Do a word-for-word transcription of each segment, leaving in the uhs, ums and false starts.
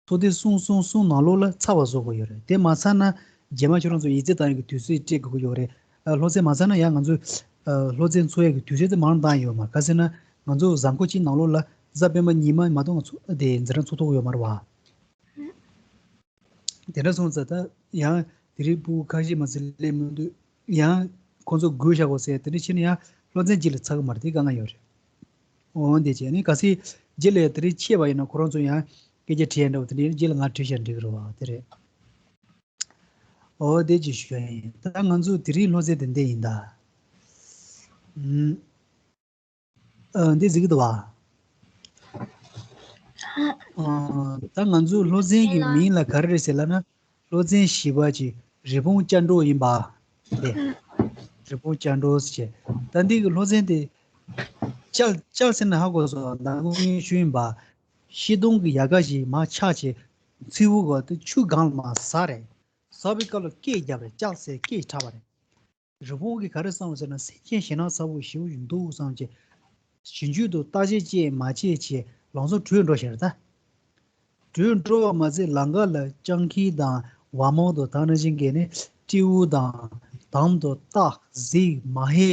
ཚོགས་ཐེངས་གསུམ་གསུམ་གསུམ་ནང་ལོགས་ལ་ཚར་བ་བཟོ་དགོས་ཡོད་རེད། དེ་མ་ཚར་ན་རྗེས་མ་ཁྱོད་རང་ཚོ་ཡིག་ཚད་བཏང་ཡག་གི་དུས་ཚོད་སྤྲད་དགོས་ཀྱི་ཡོད་རེད། ཨ། སློབ་ཚན་མ་ཚར་ན་ཡང་ང་ཚོས། ཨ། སློབ་ཚན་འཚོགས་ཡག་གི་དུས་ཚོད་དེ་མང་བཏང་ཡོད་མ་རེད། ག་ཟེར་ན་ང་ཚོ་གཟའ་འཁོར་གཅིག་ནང་ལོགས་ལ་གཟའ་སྤེན་པ་ཉི་མ་མ་གཏོགས་ང་ཚོ་དེ་འཛིན་གྲྭ་འཚོགས་ཐུབ་ཀྱི་ཡོད་མ་རེད་བ། དེ་འདྲ་སོང་ཙང་ད་ཡང་དེ་རིང་ཕྲུ་གུ་ཁ་ཤས་མ་ཚད་སླེབས་མི་འདུག་ཡང་ཁོང་ཚོ་སྒུག་བཞག་གོ་ཟེར། དེ་འདྲ་བྱས་ན་ཡང་སློབ་ཚན་རྗེས་ལ་ཚར་གི་མ་རེད། དེ་དཀའ་ངལ་ཡོད་རེད། འོ་འདི་བྱས་ནས་གལ་སྲིད་རྗེས་ལ་དེ་རིང་ཆད་པ་ཡིན་ན་ཁོ་རང་ཚོ་ཡང་སྐད་ཆ་དྲིས་འདྲ་བོ་དེ་འདྲ་རྗེས་ལ་ང་དྲིས་བཞག་འགྲིག་གི་རེད་བ། དེ་རེད། འོ་དེ་ཅིག་ཞུ་ཡ་ཡིན། ད་ང་ཚོ་དེ་རིང་སློབ་ཚན་དེ་འདི་ཡིན་ད། ཨུམ། ཨ། འདི་གཟིགས་ཀྱི་འདུག་བ། ཨ། ད་ང་ཚོའི་སློབ་ཚན་གྱི་མིང་ལ་ག་རེ་རེད་ཟེར་ལབ་ན། སློབ་ཚན་བཞི་པ་ཀྱི་རི་བོང་ལྕགས་སྒྲོག་ཡིན་པ། དེ་རི་བོང་ལྕགས་སྒྲོག་ཟེར་བྱས། ད་འདི་གི་སློབ་ཚན་དེ་ལྕགས་ལྕགས་ཟེར་ན་ཧ་གོ་སོང་། མདང་དགོང་ངས་ཞུས་ཡིན་པ། ཤིང་སྡོང་གི་ཡལ་ག་ཞིག་མར་ཆག་བྱས། མཚེའུ་གོ་དེ་ཆུ་སྒང་ལ་མར་ཟགས་རེད། ཟགས་པའི་སྐབས་ལ་སྐད་བརྒྱབ་རེད། ལྕགས་ཟེར་སྐད་གྲགས་པ་རེད། རི་བོང་གིས་ག་རེ་བསམ་ཟེར་ན། སེམས་ཅན་ཞེད་སྣང་ཚ་པོ་ཞེ་པོ་ཞིག་འདུག་བསམ་བྱས། ཞིབ་འཇུག་དང་བརྟག་དཔྱད་ཅིག་མ་བྱས་བྱས་ལམ་སང་བྲོས་འགྲོ་ཤག་རེད་ད། བྲོས་འགྲོ་བ་མ་ཟད་ལམ་ཁ་ལ་སྤྱང་ཀི་དང་ཝ་མོ་དང་། ད་ནང་བཞིན་གྱི་ནི་སྤྲེའུ་དང་དམ་དང་སྟག་གཟིག་མ་ཧེ།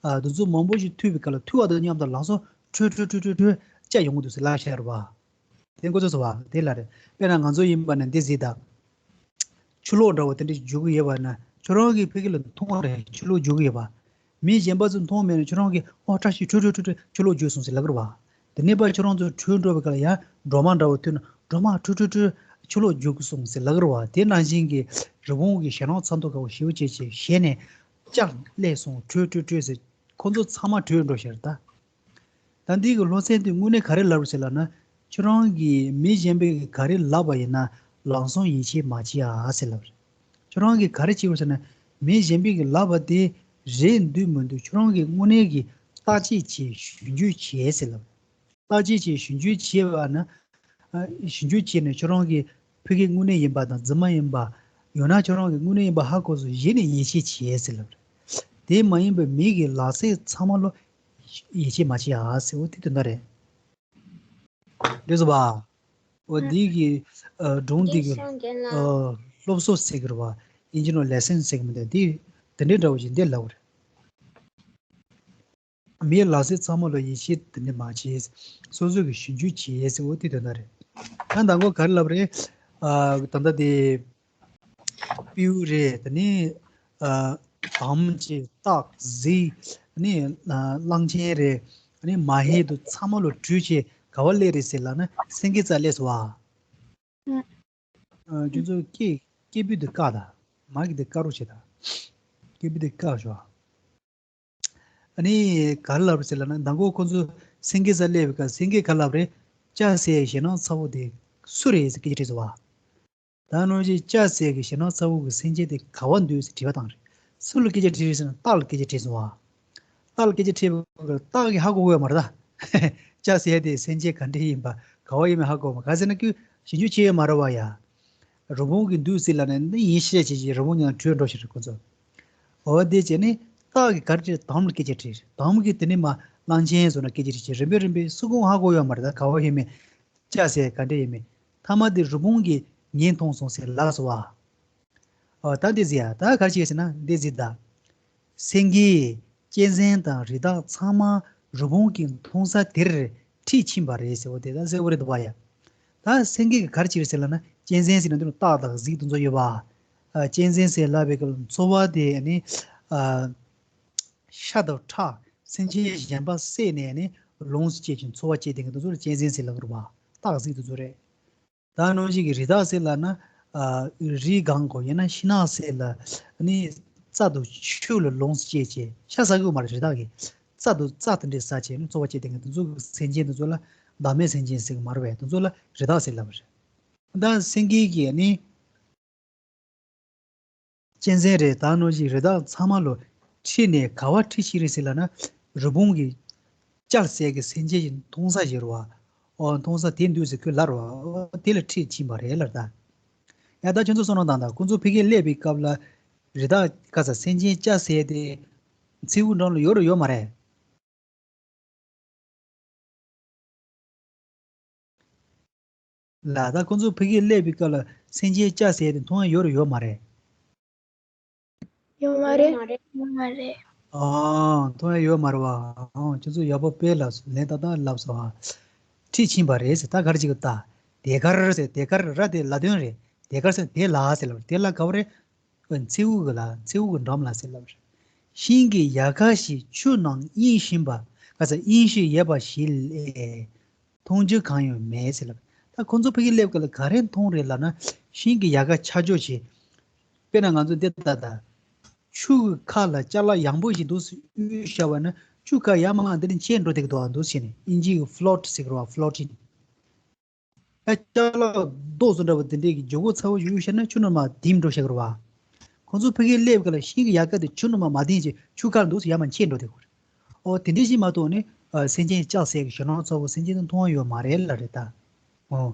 ཨ། དེ་ཚོ་མང་པོ་ཞིག་ཐུག་པའི་སྐབས་ལ་ཐུག་པ་དང་མཉམ་དུ་ལམ་སང་བྲོས་བྲོས་བྲོས་བྲོས་བྲོས་བཅར་ཡོང་གི་འདུག་ཟེར་ལབ་ཤག་རེད་བ། དེ་འགོ་ཚུགས་སོང་བ། དེ་ལ་རེད། དཔེར་ན་ང་ཚོ་ཡིན་པ་ན་འདི་གཟིགས་དང་། ཆུ་ལོག་འདྲ་བོ་དེ་འདྲ་རྒྱུག་གི་ཡོད་པ་ན་ཁྱོད་རང་གི་ཕ་གི་ལ་མཐོང་བ་རེད། ཆུ་ལོག་རྒྱུག་གི་ཡོད་པ། མི་གཞན་པ་ཚོས་མཐོང་མེད་ན་ཁྱོད་རང་གིས་ཨོ་བཀྲ་ཤིས་བྲོས་བྲོས་བྲོས་བྲོས་ཆུ་ལོག་རྒྱུག་སོང་ཟེར་ལབ་ཀྱི་རེད་བ། དེ་ནས་ཕར་ཁྱོད་རང་ཚོ་བྲོས་འགྲོ་བའི་སྐབས་ལ་ཡང་སྒྲོལ་མ་འདྲ་བོ་ཐོན་ན་སྒྲོལ་མ་བྲོས་བྲོས་བྲོས་ཆུ་ལོག་རྒྱུག་སོང་ཟེར་ལབ་ཀྱི་རེད་བ། དེ་ནང་བཞིན་གྱི་རི་བོང་གི་ཞེད་སྣང་ཚ་མདོག་ཁ་པོ་ཞེ་པོ་ཅིག་ཅིག་ཞེད་ནས་ལྕགས་སླེབས་སོང་། བྲོས་བྲོས་བྲོས་ཟེར་ཁོ་ཚོ་ཚང་མ་བྲོས་འགྲོ་ཤག་རེད་ད། ད་འདི་གི་སློབ་ཚན་དེ་དངོས་གནས་ག་རེ་ལབ་རེད་ཟེར་ལབ་ན། ཁྱོད་རང་གིས་མི་གཞན་པས་ག་རེ་ལབ་པ་ཡིན་ན་ལམ་སང་ཡིད་ཆེས་མ་བྱེད་ཨ་ཟེར་ལབ་རེད། ཁྱོད་རང་གིས་ག་རེ་བྱེད་དགོས་ཟེར་ན། མི་གཞན་པས་གི་ལབ་པ་དེ་རེད་འདུག་མི་འདུག་ཁྱོད་རང་གིས་དངོས་གནས་ཀྱི་བརྟག་དཔྱད་བྱས་ཞིབ་འཇུག་བྱས་ཟེར་ལབ་རེད། བརྟག་དཔྱད་བྱས་ཞིབ་འཇུག་བྱས་པ་ན། ཨ། ཞིབ་འཇུག་བྱས་ནས་ཁྱོད་རང་གི་ཕ་གི་དངོས་གནས་ཡིན་པ་དང་རྫུན་མ་ཡིན་པ། ཡང་ན་ཁྱོད་རང་གི་དངོས་གནས་ཡིན་པ་ཧ་གོ་སོང་ཡིན་ནའི་ཡིད་ཆེས་བྱས་ཟེར་ལབ་རེད། དེ་མ་ཡིན་པའི་མི་གི་ལབ་ཚིག་ཚང་མ་ལ་ཡིད་ཆེས་མ་བྱེད་ཨ་ཟེར། འོ་དེ་དོན་དག་རེད། རེད་སོང་བ། འོ་ཨ། འདི་གི། ཨ། སྒྲུང་འདི་གི། ཨ། སློབ་གསོ་ཟེར་གི་རེད་བ། ཨིན་ཇི་ནང་ལེ་སན་ཟེར་གི་མི་འདུག་འདི་དེ་འདྲའི་འདྲ་བོ་ཞིག་འདི་ལབ་རེད། མིའི་ལབ་ཚིག་ཚང་མ་ལ་ཡིད་ཆེས་དེ་འདྲ་མ་བྱེད། སོ་སོ་གི་ཞིབ་འཇུག་བྱེད་ཟེར། འོ་དེ་དོན་དག་རེད། ད་མདང་དགོང་ག་རེ་ལབ་རེད། ཨ། ད་ལྟ་དེ། སྤྲེའུ་རེད། དེ་ནས། ཨ། དམ་བཅས་སྟག་གཟིག་དེ་ནས། ཨ། གླང་ཆེན་རེད། དེ་ནས་མ་ཧེ་དང་ཚང་མ་ལ་བྲོས་བྱས་ག་པར་སླེབས་རེད་ཟེར་ལབ་ན་སེང་གེ་རྩར་སླེབས་སོང་བ། ཨ། ཁྱོད་ཚོ་སྐད་སྐད་འབོད་དེ་བཀག་དང་། མ་གི་དེ་བཀག་རོགས་བྱེད་དང་། སྐད་འབོད་དེ་བཀག་ཤོག་ཨ་ནི་ག་རེ་ལབ་རེད་ཟེར་ལབ་ན། མདང་དགོང་ཁོ་ཚོ་སེང་གེ་རྩར་སླེབས་པའི་སྐབས་སེང་གེས་ག་རེ་ལབ་རེད། ལྕགས་ཟེར་ཞེད་སྣང་ཚ་པོ་དེ་སུ་རེད་ཟེར་སྐད་ཆ་དྲིས་སོང་བ། ད་ནང་བཞིན་ལྕགས་ཟེར་གི་ཞེད་སྣང་ཚ་པོ་གི་སེམས་ཅན་དེ་ག་པར་འདུག་ཟེར་དྲི་བ་བཏང་རེད། སུ་ལ་སྐད་ཆ་དྲིས་རེད་ཟེར་ན་སྟག་ལ་སྐད་ཆ་དྲིས་སོང་བ། སྟག་ལ་སྐད་ཆ་དྲིས་པ་སྟག་གིས་ཧ་གོ་གི་ཡོད་མ་རེད་ད། ལྕགས་ཟེར་དེ་སེམས་ཅན་ག་འདྲ་ཡིན་པ་ག་པར་ཡོད་མེད་ཧ་གོ་མ། ག་ཟེར་ན་ཁོས་ཞིབ་འཇུག་བྱས་ཡོད་མ་རེད་བ་ཡ། རི་བོང་གིས་འདུག་ཟེར་ལབ་ནས་ནི་ཡིན་ཤེས་བྱས་ཀྱི་རི་བོང་ཉག་བྲོས་འགྲོ་ཤེས་རེད་ཁོ་ཚོ། འོ་དེ་བྱས་ནས་སྟག་གིས་ག་རེ་དྲིས། དམ་ལ་སྐད་ཆ་དྲིས། དམ་གིས་དེ་ནས་མར་གླང་ཆེན་བཟོས་ནས་སྐད་ཆ་དྲིས་བྱས་རིམ་པས་རིམ་པས་སུ་གང་ཧ་གོ་ཡོད་མ་རེད་ད་ག་པར་ཡོད་མེད། ལྕགས་ཟེར་ག་འདྲ་ཡོད་མེད། མཐའ་མ་དེ་རི་བོང་གིས་ངས་མཐོང་སོང་ཟེར་ལབ་སོང་བ། འོ་ད་འདི་ཟེར་ཡ། ད་ག་རེ་བྱས་ཟེར་ན་འདི་ཟེར་ད། སེང་གེ། གཅན་གཟན་དང་རི་དྭགས་ཚང་མ་རི་བོང་གིས་མཐོང་ས་དེར་ཁྲིད་ཕྱིན་པ་རེད་ཟེར། འོ་དེ་ད་གསལ་པོ་རེད་འདུག་བ་ཡ། ད་སེང་གེ་གིས་ག་རེ་བྱས་རེད་ཟེར་ལབ་ན། གཅན་གཟན་ཟེར་ན་འདི་ནི་སྟག་དང་གཟིག་དེ་ཚོ་ཡོད་པ། ཨ། གཅན་གཟན་ཟེར་ལབ་པའི་སྐབས་ལ་འཚོ་བ་དེ་ནི། ཨ། ཤ་དང་ཁྲག་སེམས་ཅན་གཞན་པ་བསད་ནས་ནི་ལོངས་སུ་སྤྱད་ཅིང་འཚོ་བ་སྐྱེལ་བསྡད་མཁན་དེ་ཚོ་ལ་གཅན་གཟན་ཟེར་ལབ་ཀྱི་རེད་བ། སྟག་གཟིག་དེ་ཚོ་རེད། ད་ནང་བཞིན་གྱི་རི་དྭགས་ཟེར་ལབ་ན། ཨ། རི་སྒང་གོ་ཡང་ན་ཤིང་ནགས་ཟེར་ལ་ནི་རྩྭ་དང་ཆུ་ལ་ལོངས་སུ་སྤྱད་བྱས། ཤ་ཟ་གི་ཡོད་མ་རེད། རི་དྭགས་ཀྱིས་རྩྭ་དང་རྩྭ་དེ་འདྲ་ཟ་བྱས་ནས་འཚོ་བ་སྐྱེལ་བསྡད་མཁན་དེ་ཚོ་གི་སེམས་ཅན་དེ་ཚོ་ལ་བདག་མེད་སེམས་ཅན་ཟེར་གི་མ་རེད་པས། དེ་ཚོ་ལ་རི་དྭགས་ཟེར་ལབ་པ་རེད། ད་སེང་གེ་གིས་ནི། གཅན་གཟན་རེད། ད་ནང་བཞིན་རི་དྭགས་ཚང་མ་ལ་ཁྲིད་ནས་ག་པར་ཁྲིད་ཕྱིན་རེད་ཟེར་ལབ་ན། རི་བོང་གི་ལྕགས་ཟེར་གི་སེམས་ཅན་ཞིག་མཐོང་ས་ཞིག་རེད་བ། ཨོ་མཐོང་ས་དེ་འདུག་ཟེར་ཁོས་ལབ་རེད་བ། ཨོ་དེ་ལ་ཁྲིད་ཕྱིན་པ་རེད་ལབ་ད། ཡ་ད་ཁྱོད་ཚོ་བསམ་བློ་བཏང་དང་། ཁོང་ཚོ་ཕ་གིར་སླེབས་པའི་སྐབས་ལ་རི་དྭགས་ག་ས་སེམས་ཅན་ལྕགས་ཟེར་དེ་མཚེའུ་འགྲམ་ལ་ཡོད་རེད་ཡོད་མ་རེད། ལ་ད་ཁོང་ཚོ་ཕ་གིར་སླེབས་པའི་སྐབས་ལ་སེམས་ཅན་ལྕགས་ཟེར་དེ་མཐོང་ཡ་ཡོད་རེད་ཡོད་མ་རེད། ཡོད་མ་རེད། ཡོད་མ་རེད། ཨ། མཐོང་ཡ་ཡོད་མ་རེད་བ། ཨ། ཁྱོད་ཚོ་ཡག་པོ་དཔེ་ལབ་སོང་། ལན་ཏག་ཏག་ལབ་སོང་ཨ། ཁྲིད་ཕྱིན་པ་རེད་ཟེར། ད་ག་རེ་བྱེད་ཀྱི། ད་དེ་གར་ཟེར། དེ་གར་ར་དེ་ལ་དོན་རེད། དེ་གར་ཟེར་དེ་ལ་ཟེར་ལབ། དེ་ལ་ག་བ་རེད། མཚེའུ་གི་ལ། མཚེའུ་གི་འགྲམ་ལ་ཟེར་ལབ་རེད། ཤིང་གི་ཡལ་ག་ཞིག་ཆུ་ནང་གཡེང་བཞིན་པ། ག་ས། གཡེང་བཞིན་ཡོད་པ་ཞིག་ལས། མཐོང་རྒྱུ་གང་ཡང་མེད་ཟེར་ལབ། ད་ཁོང་ཚོ་ཕ་གིར་སླེབས་སྐབས་ལ་ག་རེ་མཐོང་རེད་ལབ་ན། ཤིང་གི་ཡལ་ག་ཆག་ཆག་བྱས། དཔེར་ན་ང་ཚོ་འདི་ལྟ་ད། ཆུ་གི་ཁ་ལ་ཅ་ལག་ཡང་པོ་ཞིག་འདུག་སེ་གཡུག་བཞག་པ་ན། ཆུ་ཁ་ཡར་མར་འདི་ནས་འཁྱེར་འགྲོ་བསྡད་ཀྱི་འདུག་ཨ། འདུག་སེ་བྱས་ནས། ཨིན་ཇི་གི་ཕློཊ་ཟེར་གྱི་རེད་བ། ཕློཊིང་། ད་ཅ་ལག་རྡོ་བཟོ་འདྲ་བ་དེ་འདྲས་ཀྱི་རྒྱུ་གོ་ཚ་བོ་ཞིག་གཡུག་བཞག་ན་ཆུ་ནང་མར་ལྡིང་འགྲོ་བཞག་གི་རེད་བ། ཁོང་ཚོ་ཕ་གིར་སླེབས་སྐབས་ལ་ཤིང་གི་ཡལ་ག་དེ་ཆུ་ནང་མར་མ་ལྡིང་བྱས། ཆུ་ཁ་ལ་འདུག་སེ་ཡར་མར་འཁྱེར་འགྲོ་བསྡད་ཀྱི་རེད། ཨོ། དེ་འདྲ་ཞིག་མ་གཏོགས་ནི། ཨ། སེམས་ཅན་ལྕགས་ཟེར་གྱི་ཞེད་སྣང་ཚ་བོ་སེམས་ཅན་དེ་མཐོང་བ་ཡོད་མ་རེད་ལབ་རེད་ད། ཨོ།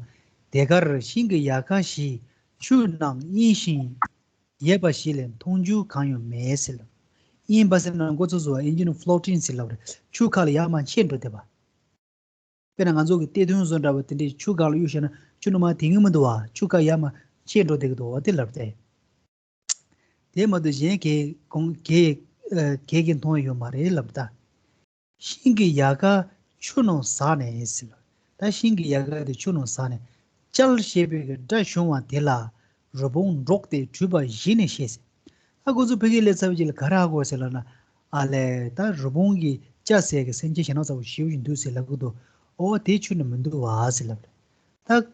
དེ་གར་ཤིང་གི་ཡལ་ག་ཞིག་ཆུ་ནང་གཡེང་བཞིན་ཡོད་པ་ཞིག་ལས་མཐོང་རྒྱུ་གང་ཡང་མེད་ཟེར་ལབ། གཡེང་བ་ཟེར་ན་འགོ་ཚུགས་སོང་བ། ཨིན་ཇི་ནང་ཕློཊིང་ཟེར་ལབ་རེད། ཆུ་ཁ་ལ་ཡར་མར་འཁྱེར་འགྲོ་བསྡད་པ། དཔེར་ན་ང་ཚོ་གི་གཏེར་སྟོན་བཟོ་འདྲ་བ་དེ་འདྲས་ཆུ་སྒང་ལ་གཡུག་བཞག་ན་ཆུ་ནང་མར་ལྡིང་གི་མི་འདུག་བ། ཆུ་ཁ་ཡར་མར་འཁྱེར་འགྲོ་བསྡད་ཀྱི་འདུག་བ། དེ་ལབ་རེད། དེ་མ་གཏོགས་གཞན་གྱིས་གང་། གྱིས། ཨ། གྱིས་མཐོང་ཡོད་མ་རེད་ལབ་ད། ཤིང་གི་ཡལ་ག་ཆུ་ནང་ཟགས་ནས་ཟེར་ལབ། ད་ཤིང་གི་ཡལ་ག་དེ་ཆུ་ནང་ཟགས་ནས་ཅལ་ཞེས་པའི་གི་སྒྲ་བྱུང་བ་དེ་ལ་རི་བོང་འདྲོགས་ཏེ་བྲོས་པ་གཞི་ནས་ཤེས་ཟེར། ད་ཁོ་ཚོ་ཕ་གིར་སླེབས་ཚར་བའི་རྗེས་ལ་ག་རེ་ཧ་གོ་ཟེར་ལབ་ན། ཨ་ལས། ད་རི་བོང་གི་ལྕགས་ཟེར་གི་སེམས་ཅན་ཞེད་སྣང་ཚ་བོ་ཞེ་པོ་ཞིག་འདུག་ཟེར་ལབ་གི་འདུག། ཨོ། དེ་ཆུ་ནང་མི་འདུག་བ་ཟེར་ལབ་རེད། ད་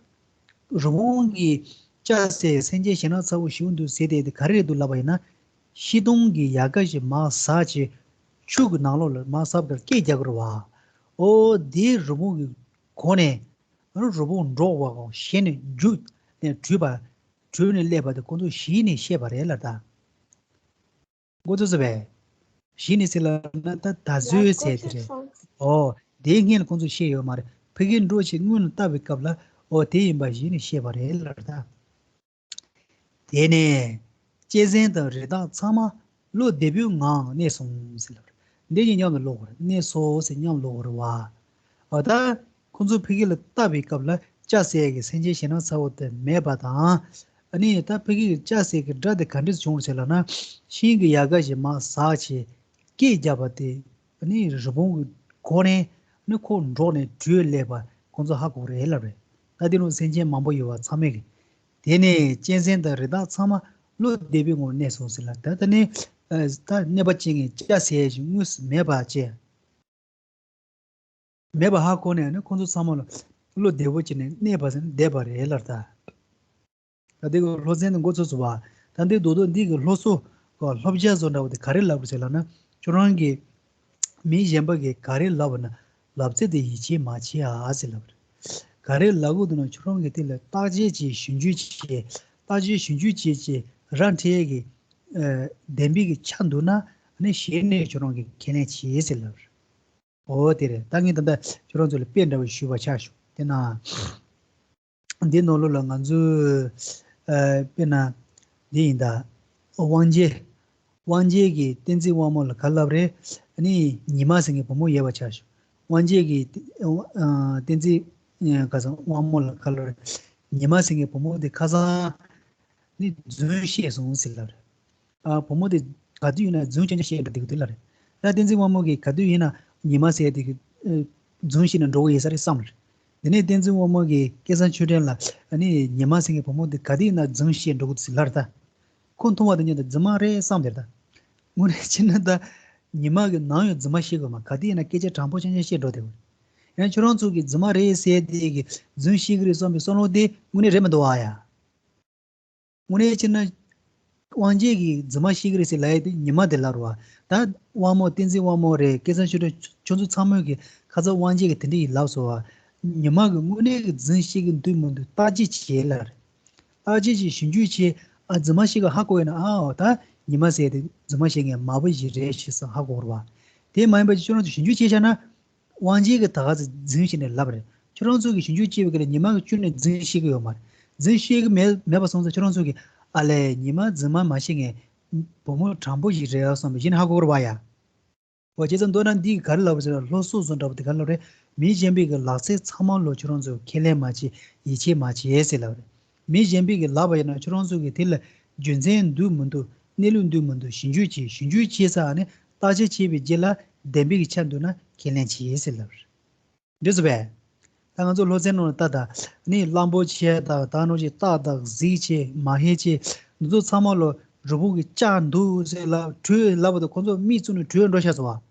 རི་བོང་གི་ལྕགས་ཟེར་སེམས་ཅན་ཞེད་སྣང་ཚ་བོ་ཞེ་པོ་འདུག་ཟེར་དེ། དེ་ག་རེ་རེད་འདུག་ལབ་པ་ཡིན་ན། ཤིང་སྡོང་གི་ཡལ་ག་ཞིག་མར་ཟགས་བྱས་ཆུ་གི་ནང་ལོགས་ལ་མར་ཟགས་པར་སྐད་རྒྱག་གི་རེད་བ། ཨོ། དེ་རི་བོང་གིས་གོ་ནས། ཨ་ནི་རི་བོང་འདྲོགས་པ་གོ་གཞི་ནས་རྒྱུགས་ནས་བྲོས་པ། བྲོས་ནས་སླེབས་པ་དེ་ཁོ་ཚོ་གཞི་ནས་ཤེས་པ་རེད་ལབ་ད། འགོ་ཚུགས་སོང་བས། གཞི་ནས་ཟེར་ལབ་ན་ད་ད་གཟོད་ཟེར་དེ་རེད། ཨོ། དེའི་སྔོན་ལ་ཁོང་ཚོས་ཤེས་ཡོད་མ་རེད། ཕ་གིར་འགྲོ་བྱས་སྔོན་ལ་བལྟ་བའི་སྐབས་ལ། ཨོ། དེ་ཡིན་པ་གཞི་ནས་ཤེས་པ་རེད་ལབ་ད། དེ་ནས་གཅན་གཟན་དང་རི་དྭགས་ཚང་མ་བློ་བདེ་པོའི་ངང་གནས་སོང་ཟེར་ལབ་རེད། འདི་གཉིས་མཉམ་དུ་ལོག་གི་རེད། གནས་སོང་ཟེར། མཉམ་ལོག་གི་རེད་བ། འོ། ད་ཁོང་ཚོ་ཕ་གི་ལ་བལྟ་བའི་སྐབས་ལ་ལྕགས་ཟེར་གི་སེམས་ཅན་ཞེད་སྣང་ཚ་བོ་དེ་མེད་པ་དང་། ཨ་ནི་ད་ཕ་གི་ལྕགས་ཟེར་གི་སྒྲ་དེ་ག་འདྲས་བྱུང་ཟེར་ལབ་ན། ཤིང་གི་ཡལ་ག་ཞིག་མར་ཟགས་བྱས་སྐད་རྒྱབ་པ་དེ། ཨ་ནི་རི་བོང་གི་གོ་ནས། ཨ་ནི་ཁོ་འདྲོགས་ནས་བྲོས་སླེབས་པ་ཁོང་ཚོ་ཧ་གོ་གི་རེད་ལབ་རེད། ད་དེ་ནང་སེམས་ཅན་མང་པོ་ཡོད་པ་ཚང་མས་གི། དེ་ནས་གཅན་གཟན་དང་རི་དྭགས་ཚང་མ་བློ་བདེ་པོའི་ངང་གནས་སོང་ཟེར་ལ། ད་ད་ནི་ཨ་ད་གནོད་པ་བྱེད་མཁན་ལྕགས་ཟེར་ཞིག་དངོས་སུ་མེད་པ་བཅས། མེད་པ་ཧ་གོ་ནས་ནི་ཁོང་ཚོ་ཚང་མ་ལ་བློ་བདེ་པོ་བྱས་ནས་གནས་པ་ཟེར་ནས་བསྡད་པ་རེད་ལབ་ད། ད་འདི་གི་སློབ་ཚན་དེ་འགོ་ཚུགས་སོང་བ། ད་འདི་རྡོག་རྡོག་འདི་གི་སློབ་གསོ་གི་སློབ་བྱ་བཟོ་འདྲ་བོ་དེ་ག་རེ་ལབ་དགོས་ཟེར་ལབ་ན། ཁྱོད་རང་གིས་མི་གཞན་པ་གིས་ག་རེ་ལབ་པ་ན་ལབ་ཚད་དེ་ཡིད་ཆེས་མ་བྱེད་ཨ་ཟེར་ལབ་རེད། ག་རེ་ལབ་དགོས་འདུག་ན་ཁྱོད་རང་གིས་དེ་ལ་བརྟག་དཔྱད་བྱེད། ཞིབ་འཇུག་བྱེད། བརྟག་དཔྱད་ཞིབ་འཇུག་བྱེད་བྱེད་ར་འཕྲོད་ཀྱི་ཨ་བདེན་པའི་གི་ཆ་འདུག་ན། ཨ་ནི་གཞི་ནས་ཁྱོད་རང་གིས་ཁས་ལེན་བྱེད་ཟེར་ལབ་རེད། འོ་དེ་རེད། ད་ངས་ད་ལྟ་ཁྱོད་རང་ཚོ་ལ་དཔེ་འདྲ་བོ་ཞུས་པ་ཆགས་བྱུང་། དེ་ན། འདི་ནང་ལོགས་ལ་ང་ཚོས་ཨ་དཔེར་ན་འདི་ཡིན་ད། དབང་རྒྱལ། དབང་རྒྱལ་གྱིས་བསྟན་འཛིན་དབང་མོ་ལ་ག་རེ་ལབ་རེད། ཨ་ནི་ཉི་མ་ཟེར་མཁན་བུ་མོ་ཡོད་པ་ཆགས་བྱུང་། དབང་རྒྱལ་གྱིས་ཨ་བསྟན་འཛིན་ཨ་ག་ས་དབང་མོ་ལ་ག་རེ་ལབ་རེད། ཉི་མ་ཟེར་མཁན་བུ་མོ་དེ་ཁ་སང་ནི་རྫུན་བཤད་སོང་ཟེར་ལབ་རེད། ཨ་བུ་མོ་དེ་ག་དུས་ཡིན་ན་རྫུན་རྐྱང་རྐྱང་བཤད་འགྲོ་བསྡད་ཀྱི་འདུག་ལབ་རེད། ད་བསྟན་འཛིན་དབང་མོ་གིས་ག་དུས་ཡིན་ན་ཉི་མ་ཟེར་དེ་གི་ཨ་རྫུན་བཤད་ནས་འགྲོ་གི་ཡོད་ས་རེད་བསམ་རེད། དེ་ནས་བསྟན་འཛིན་དབང་མོ་གིས་སྐལ་བཟང་ཆོས་སྒྲོན་ལ། ཨ་ནི་ཉི་མ་ཟེར་མཁན་བུ་མོ་དེ་ག་དུས་ཡིན་ན་རྫུན་བཤད་འགྲོ་གི་འདུག་ཟེར་ལབ་རེད་ད། ཁོ་མཐོང་བ་དང་མཉམ་དུ་རྫུན་མ་རེད་བསམ་བསྡད་རེད་ད། དངོས་གནས་བྱས་ན་ད་ཉི་མ་གིས་ནམ་ཡང་རྫུན་མ་བཤད་གི་ཡོད་མ་རེད། ག་དུས་ཡིན་ན་སྐད་ཆ་དྲང་པོ་རྐྱང་རྐྱང་བཤད་འགྲོ་བསྡད་ཡོད་རེད། ཡང་ཁྱོད་རང་ཚོ་གིས་རྫུན་མ་རེད་ཟེར་དེ་གི་རྫུན་བཤད་གི་རེད་བསམ་པའི་བསམ་བློ་དེ་དངོས་གནས་རེད་མི་འདུག་ཨ་ཡ། དངོས་གནས་བྱས་ན། དབང་རྒྱལ་གྱིས་རྫུན་མ་བཤད་ཀྱི་རེད་ཟེར་ལབ་ཡ་དེ་ཉི་མ་དེ་ལབ་རེད་བ། ད་དབང་མོ་བསྟན་འཛིན་དབང་མོ་རེད། སྐལ་བཟང་ཆོས་སྒྲོན། ཁྱོད་ཚོ་ཚང་མས་ཀྱི་ཁ་སང་དབང་རྒྱལ་གྱིས་དེ་འདྲ་ཡིས་ལབ་སོང་བ། ཉི་མ་གིས་དངོས་གནས་ཀྱི་རྫུན་བཤད་ཀྱི་འདུག་མི་འདུག་བརྟག་དཔྱད་བྱེད་ལབ་རེད། བརྟག་དཔྱད་བྱེད། ཞིབ་འཇུག་བྱེད། ཨ་རྫུན་མ་བཤད་ཀྱི་ཧ་གོ་ཡོད་ན། ཨའོ་ད་ཉི་མ་ཟེར་དེ་རྫུན་མ་བཤད་མཁན་མང་པོ་ཞིག་རེད་ཅེས་ཧ་གོ་རེད་བ། དེ་མ་ཡིན་པ་ཅིག་ཁྱོད་རང་ཚོ་ཞིབ་འཇུག་བྱས་བཞག་ན། དབང་རྒྱལ་གྱིས་ད་ག་ཚོད་རྫུན་བཤད་ནས་ལབ་རེད། ཁྱོད་རང་ཚོ་གིས་ཞིབ་འཇུག་བྱས་པའི་སྐབས་ལ་ཉི་མ་གིས་ཁྱོན་ནས་རྫུན་བཤད་ཀྱི་ཡོད་མ་རེད། རྫུན་བཤད་ཀྱི་མེད་མེད་པ་སོང་ཙང་ཁྱོད་རང་ཚོ་གིས་ཨ་ལས་ཉི་མ་རྫུན་མ་མ་བཤད་མཁན་བུ་མོ་དྲང་པོ་ཞིག་རེད་བསམ་པ་གཞི་ནས་ཧ་གོ་གི་རེད་བ་ཡ། འོ་བྱས་ཙང་མདོར་ན་འདི་ག་རེ་ལབ་པ་ཟེར་ན་སློབ་གསོ་བཟོ་འདྲ་པོ་དེ་ག་རེ་ལབ་རེད། མི་གཞན་པའི་གི་ལག་རྩལ་ཚང་མ་ལོ་ཁྱོད་རང་ཚོ་ཁས་ལེན་མ་བྱེད། ཡིད་ཆེས་མ་བྱེད་ཟེར་ལབ་རེད། མི་གཞན་པའི་གི་ལག་པ་ཡིན་ན་ཁྱོད་རང་ཚོ་གི་དེ་ལ་རྒྱུ་མཚན་འདུག་མི་འདུག་གནས་ལུགས་འདུག་མི་འདུག་ཞིབ་འཇུག་བྱེད། ཞིབ་འཇུག་བྱས་ཙང་ནི་བརྟག་དཔྱད་བྱས་པའི་རྗེས་ལ་བདེན་པའི་གི་ཆ་འདུག་ན་ཁས་ལེན་བྱེད་ཟེར་ལབ་རེད། འགྲིག་སོང་པས། ད་ང་ཚོ་སློབ་ཚན་ནང་ལ་ལྟ་ད། ནི་གླང་པོ་ཆེ་དང་ད་ནང་བཞིན་སྟག་དང་གཟིག་ཆེ་མ་ཧེ་ཆེ་འདི་ཚོ་ཚང་མ་ལོ་རི་བོང་གི་ལྕགས་འདུག་ཟེར་ལབ་བྲོས་ལབ་པ་དང་ཁོ་ཚོ་མིག་བཙུམ་ནས་བྲོས་འགྲོ་ཤག་སོང་བ།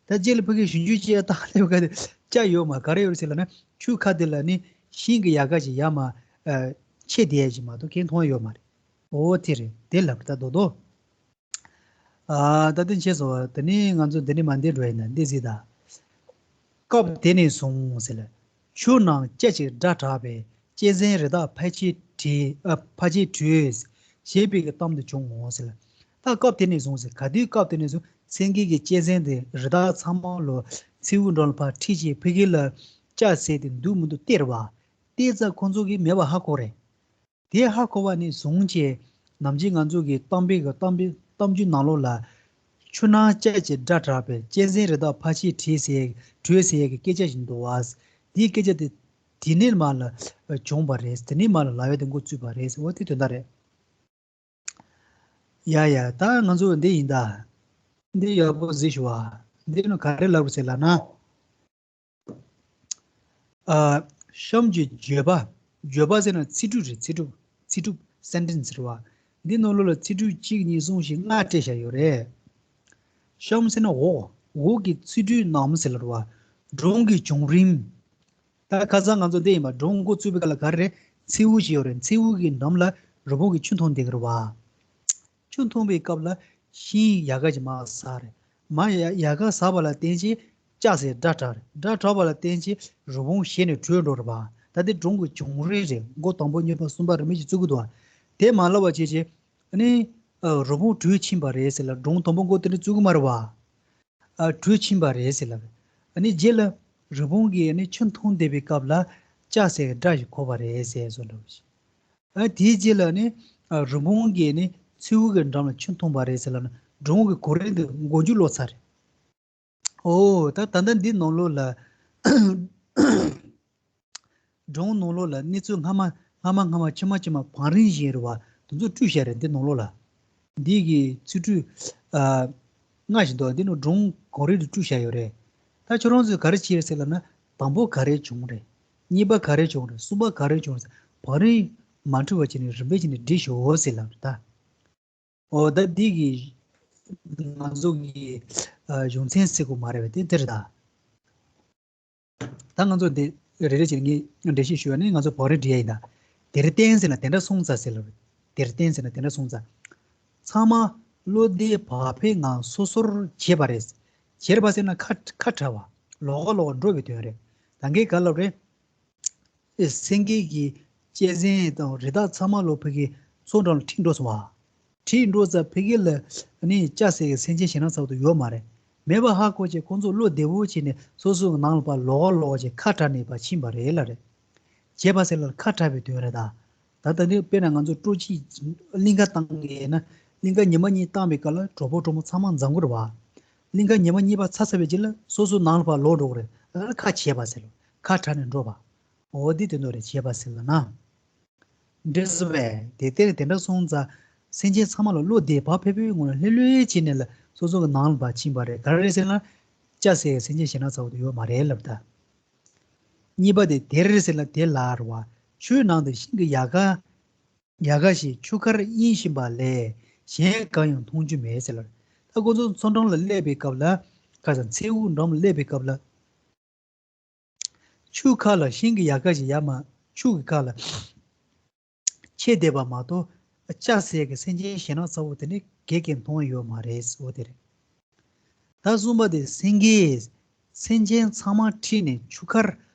ད་རྗེས་ལ་ཕ་གིར་ཞིབ་འཇུག་བྱས་ད་སླེབས་ག་དེ་ལྕགས་ཡོད་མ་ག་རེ་ཡོད་རེད་ཟེར་ལབ་ན་ཆུ་ཁ་དེ་ལ་ནི་ཤིང་གི་ཡལ་ག་ཅིག་ཡར་མར་ཨ་ཆད་བསྡད་ཡ་ཅིག་མ་གཏོགས་གང་མཐོང་ཡ་ཡོད་མ་རེད། འོ་དེ་རེད་དེ་ལབ་ད་རྡོག་རྡོག་ཨ་ད་དེ་བྱས་སོང་བ་དེ་ནི་ང་ཚོ་འདི་ནས་མར་འདི་འགྲོ་ཡིན་ན་འདི་གཟིགས་ད། སྐབས་དེ་ནས་བཟུང་ཟེར་ལ། ཆུ་ནང་སྐྱ་ཅིག་སྒྲ་གྲགས་པས་གཅན་གཟན་རི་དྭགས་ཕལ་ཆེར་བྲོས་ཨ་ཕལ་ཆེར་བྲོས། ཞེས་པའི་གི་གཏམ་དེ་བྱུང་ངོ་ཟེར་ལ། ད་སྐབས་དེ་ནས་བཟུང་ཟེར་ག་དུས་སྐབས་དེ་ནས་བཟུང་སེང་གེ་གི་གཅན་གཟན་དེ་རི་དྭགས་ཚང་མ་ལོ་མཚེའུ་འགྲམ་ལ་ཕར་ཁྲིད་ཅིག་ཕ་གི་ལ་ལྕགས་ཟེར་དེ་འདུག་མི་འདུག་སྟེར་བ། སྟེར་ཙང་ཁོང་ཚོ་གིས་མེད་པ་ཧ་གོ་རེད། དེ་ཧ་གོ་བ་ནས་བཟུང་བྱས་ནམ་རྒྱུན་ང་ཚོ་གི་གཏམ་དཔེ་གི་གཏམ་དཔེ་གཏམ་རྒྱུད་ནང་ལོགས་ལ། ཆུ་ནང་སྐྱ་ཅིག་སྒྲ་གྲགས་པས་གཅན་གཟན་རི་དྭགས་ཕལ་ཆེར་བྲོས་ཟེར་བྲོས་ཟེར་ཡས་ཀྱི་སྐད་ཆ་ཞིག་འདུག་བ། དེའི་སྐད་ཆ་དེ་དེ་ནས་མར་ལ་བྱུང་བ་རེད། དེ་ནས་མར་ལ་ལབ་ཡ་དེ་འགོ་བཙུགས་པ་རེད་ཟེར་བ་དེ་དོན་དག་རེད། ཡ་ཡ་ད་ང་ཚོ་འདི་ཡིན་ད། འདི་ཡག་པོ་གཟིགས་ཞུ་བ། འདི་ནི་ག་རེ་ལབ་རེད་ཟེར་ལབ་ན། ཨ། གཤམ་གྱི་བརྗོད་པ། བརྗོད་པ་ཟེར་ན་ཚིག་གྲུབ་རེད། ཚིག་གྲུབ། ཚིག་གྲུབ་སེན་ཊེན་སི་ཟེར་བ། འདི་ནང་ལོགས་ལ་ཚིག་གྲུབ་གཅིག་གཉིས་གསུམ་བཞི་ལྔ་སྤྲད་བཞག་ཡོད་རེད། གཤམ་ཟེར་ན་འོག་འོག་གི་ཚིག་གྲུབ་ནང་ཟེར་ལབ་རེད་བ། སྒྲུང་གི་བྱུང་རིམ། ད་ཁ་སང་ང་ཚོ་འདི་ཡིན་པ་སྒྲུང་འགོ་བཙུགས་པའི་སྐབས་ལ་ག་རེ་རེད། མཚེའུ་ཞིག་ཡོད་རེད། མཚེའུ་གི་འགྲམ་ལ་རི་བོང་གིས་ཆུ་འཐུང་བསྡད་ཀྱི་རེད་བ། ཆུ་འཐུང་བའི་སྐབས་ལ་ཤིང་ཡལ་ག་ཅིག་མར་ཟག་རེད། མར་ཡལ་ཡལ་ག་ཟག་པ་ལ་བརྟེན་བྱས་ལྕགས་ཟེར་སྒྲ་གྲགས་རེད། སྒྲ་གྲགས་པ་ལ་བརྟེན་བྱས་རི་བོང་ཞལ་ནས་བྲོས་འགྲོ་རེད་པ། ད་དེ་སྒྲུང་གི་བྱུང་རིམ་རེད། འགོ་དང་པོ་གཉིས་པ་གསུམ་པ་རིམ་པས་ཀྱིས་བཙུགས་ཀྱི་འདུག་བ། དེ་མ་ལབ་པ་བྱས་བྱས་ཨ་ནི་ཨ་རི་བོང་བྲོས་ཕྱིན་པ་རེད་ཟེར་ལ་སྒྲུང་དང་པོ་འགོ་དེ་འདྲ་བཙུགས་ཀྱི་མ་རེད་བ། ཨ་བྲོས་ཕྱིན་པ་རེད་ཟེར་ལབ། ཨ་ནི་རྗེས་ལ་རི་བོང་གིས་ཨ་ནི་ཆུ་འཐུང་བསྡད་པའི་སྐབས་ལ་ལྕགས་ཟེར་སྒྲ་ཞིག་གོ་བ་རེད་ཟེར་བཟོ་འདྲ་བོ་ཞིག་ཨ་དེའི་རྗེས་ལ་ནི་ཨ་རི་བོང་གིས་ནི་མཚེའུ་གི་འགྲམ་ལ་ཆུ་འཐུང་བ་རེད་ཟེར་ལབ་ན་སྒྲུང་གི་གོ་རིམ་འདི་མགོ་མཇུག་ལོག་ཚར་རེད། ཨོ་ད་ད་ལྟ་འདི་ནང་ལོགས་ལ་སྒྲུང་ནང་ལོགས་ལ་གནས་ཚུལ་སྔ་མ་སྔ་མ་སྔ་མ་ཕྱི་མ་ཕྱི་མ་བང་རིམ་བཞིན་རེད་བ། དེ་ཚོ་བཀྲུས་བཞག་རེད་འདི་ནང་ལོགས་ལ། འདི་གི་ཚིག་གྲུབ་ཨ་ལྔ་ཞིག་འདུག་འདི་ནང་སྒྲུང་གང་རེད་དུ་བཀྲུས་བཞག་ཡོད་རེད། ད་ཁྱོད་རང་ཚོས་ག་རེ་བྱས་རེད་ཟེར་ལབ་ན་དང་པོ་ག་རེ་བྱུང་རེད། གཉིས་པ་ག་རེ་བྱུང་རེད། གསུམ་པ་ག་རེ་བྱུང་རེད། བང་རིམ་མ་འཁྲུལ་བ་བྱས་ནས་རིམ་པས་བྱས་ནས་བྲིས་ཤོག་ཟེར་ལབ་རེད་ད། ཨོ་ད་འདི་གི་ང་ཚོ་གི་ཨ་གཞུང་ཚན་ཟེར་དགོས་མ་རེད་པས་དེ་འདི་རེད་ད། ད་ང་ཚོ་འདི་རེ་རེ་བྱས་ནས་ངས་འགྲེལ་བཤད་ཞུ་བ་ནི་ང་ཚོ་བང་རིམ་འབྲི་ཡ་ཡིན་ད། དེར་བརྟེན་ཟེར་ན་དེ་འདྲ་སོང་ཙང་ཟེར་ལབ་རེད། དེར་བརྟེན་ཟེར་ན་དེ་འདྲ་སོང་ཙང་། ཚང་མ་བློ་བདེ་བག་ཕེབས་ངང་སོ་སོར་གྱེས་པ་རེད། གྱེས་པ་ཟེར་ན་ཁ་ཁ་བྲལ་བ། ལོགས་ཀ་ལོགས་ཀ་འགྲོ་བའི་དོན་རེད། ད་གིན་ག་ལབ་རེད། སེང་གེ་གིས་གཅན་གཟན་དང་རི་དྭགས་ཚང་མ་ལོ་ཕ་གིའི་མཚོ་འགྲམ་ལ་ཁྲིད་འགྲོ་སོང་བ། ཁྲིད་འགྲོ་ཙང་ཕ་གི་ལ་ནི་ལྕགས་ཟེར་གི་སེམས་ཅན་ཞེ་དྲག་ཚ་བོ་དེ་ཡོད་མ་རེད། མེད་པ་ཧ་གོ་བྱས་ཁོང་ཚོ་བློ་བདེ་བོ་བྱས་ནས་སོ་སོའི་ནང་ལ་ཕར་ལོག་ལོག་བྱས་ཁ་བྲལ་ནས་ཕར་ཕྱིན་པ་རེད་ལབ་རེད། གྱེས་པ་ཟེར་ལབ་ན་ཁ་བྲལ་བའི་དོན་རེད་ད། ད་ལྟ་ནི་དཔེར་ན་ང་ཚོ་སྤྲོ་སྐྱིད་གླིང་ག་བཏང་གི་ཡིན་ན་གླིང་ག་ཉི་མ་གཉིས་བཏང་བའི་སྐབས་ལ་གྲོགས་པོ་གྲོགས་མོ་ཚང་མ་འཛོམས་ཀྱི་རེད་བ། གླིང་ག་ཉི་མ་གཉིས་པ་ཚར་ཚར་བའི་རྗེས་ལ་སོ་སོའི་ནང་ལ་ཕར་ལོག་འགྲོ་གི་རེད། ད་ཁ་གྱེས་པ་ཟེར་ལབ་ཁ་བྲལ་ནས་འགྲོ་བ། འོ་འདི་དོན་དག་རེད། གྱེས་པ་ཟེར་ལབ་ན། འགྲིག་སོང་པས། དེ་ལྟར་དེ་འདྲ་སོང་ཙང་སེམས་ཅན་ཚང་མ་ལ་བློ་བདེ་བག་ཕེབས་པོའི་ངང་ལ་ལྷོད་ལྷོད་བྱས་ནས་ལ་སོ་སོ་གི་ནང་ལ་ཕར་ཕྱིན་པ་རེད། ག་རེ་རེད་ཟེར་ན། ལྕགས་ཟེར་སེམས་ཅན་ཞེ་དྲག་ཚ་བོ་དེ་ཡོད་མ་རེད་ལབ་ད། གཉིས་པ་དེ་དེར་ཟེར་ལབ་དེ་ལ་རེད་བ། ཆུའི་ནང་དུ་ཤིང་གི་ཡལ་ག་ཡལ་ག་ཞིག་ཆུ་ཁར་གཡེང་བཞིན་པ་ལས་གཞན་གང་ཡང་མཐོང་རྒྱུ་མེད་ཟེར་ལབ། ད་ཁོ་ཚོ་མཚོ་འགྲམ་ལ་སླེབས་པའི་སྐབས་ལ། ཁ་སང་མཚེའུ་འགྲམ་ལ་སླེབས་པའི་སྐབས་ལ། ཆུ་ཁ་ལ་ཤིང་གི་ཡལ་ག་ཞིག་ཡར་མར་ཆུ་གི་ཁ་ལ་ཆད་བསྡད་པ་མ་གཏོགས་ལྕགས་ཟེར་གི་སེམས་ཅན་ཞེ་དྲག་ཚ་བོ་དེ་ནི་ག་གེ་མཐོང་ཡོད་མ་རེད། འོ་དེ་རེད། ད་གསུམ་པ་དེ་སེང་གེས་སེམས་ཅན་ཚང་མ་ཁྲིད་ནས་ཆུ་ཁར་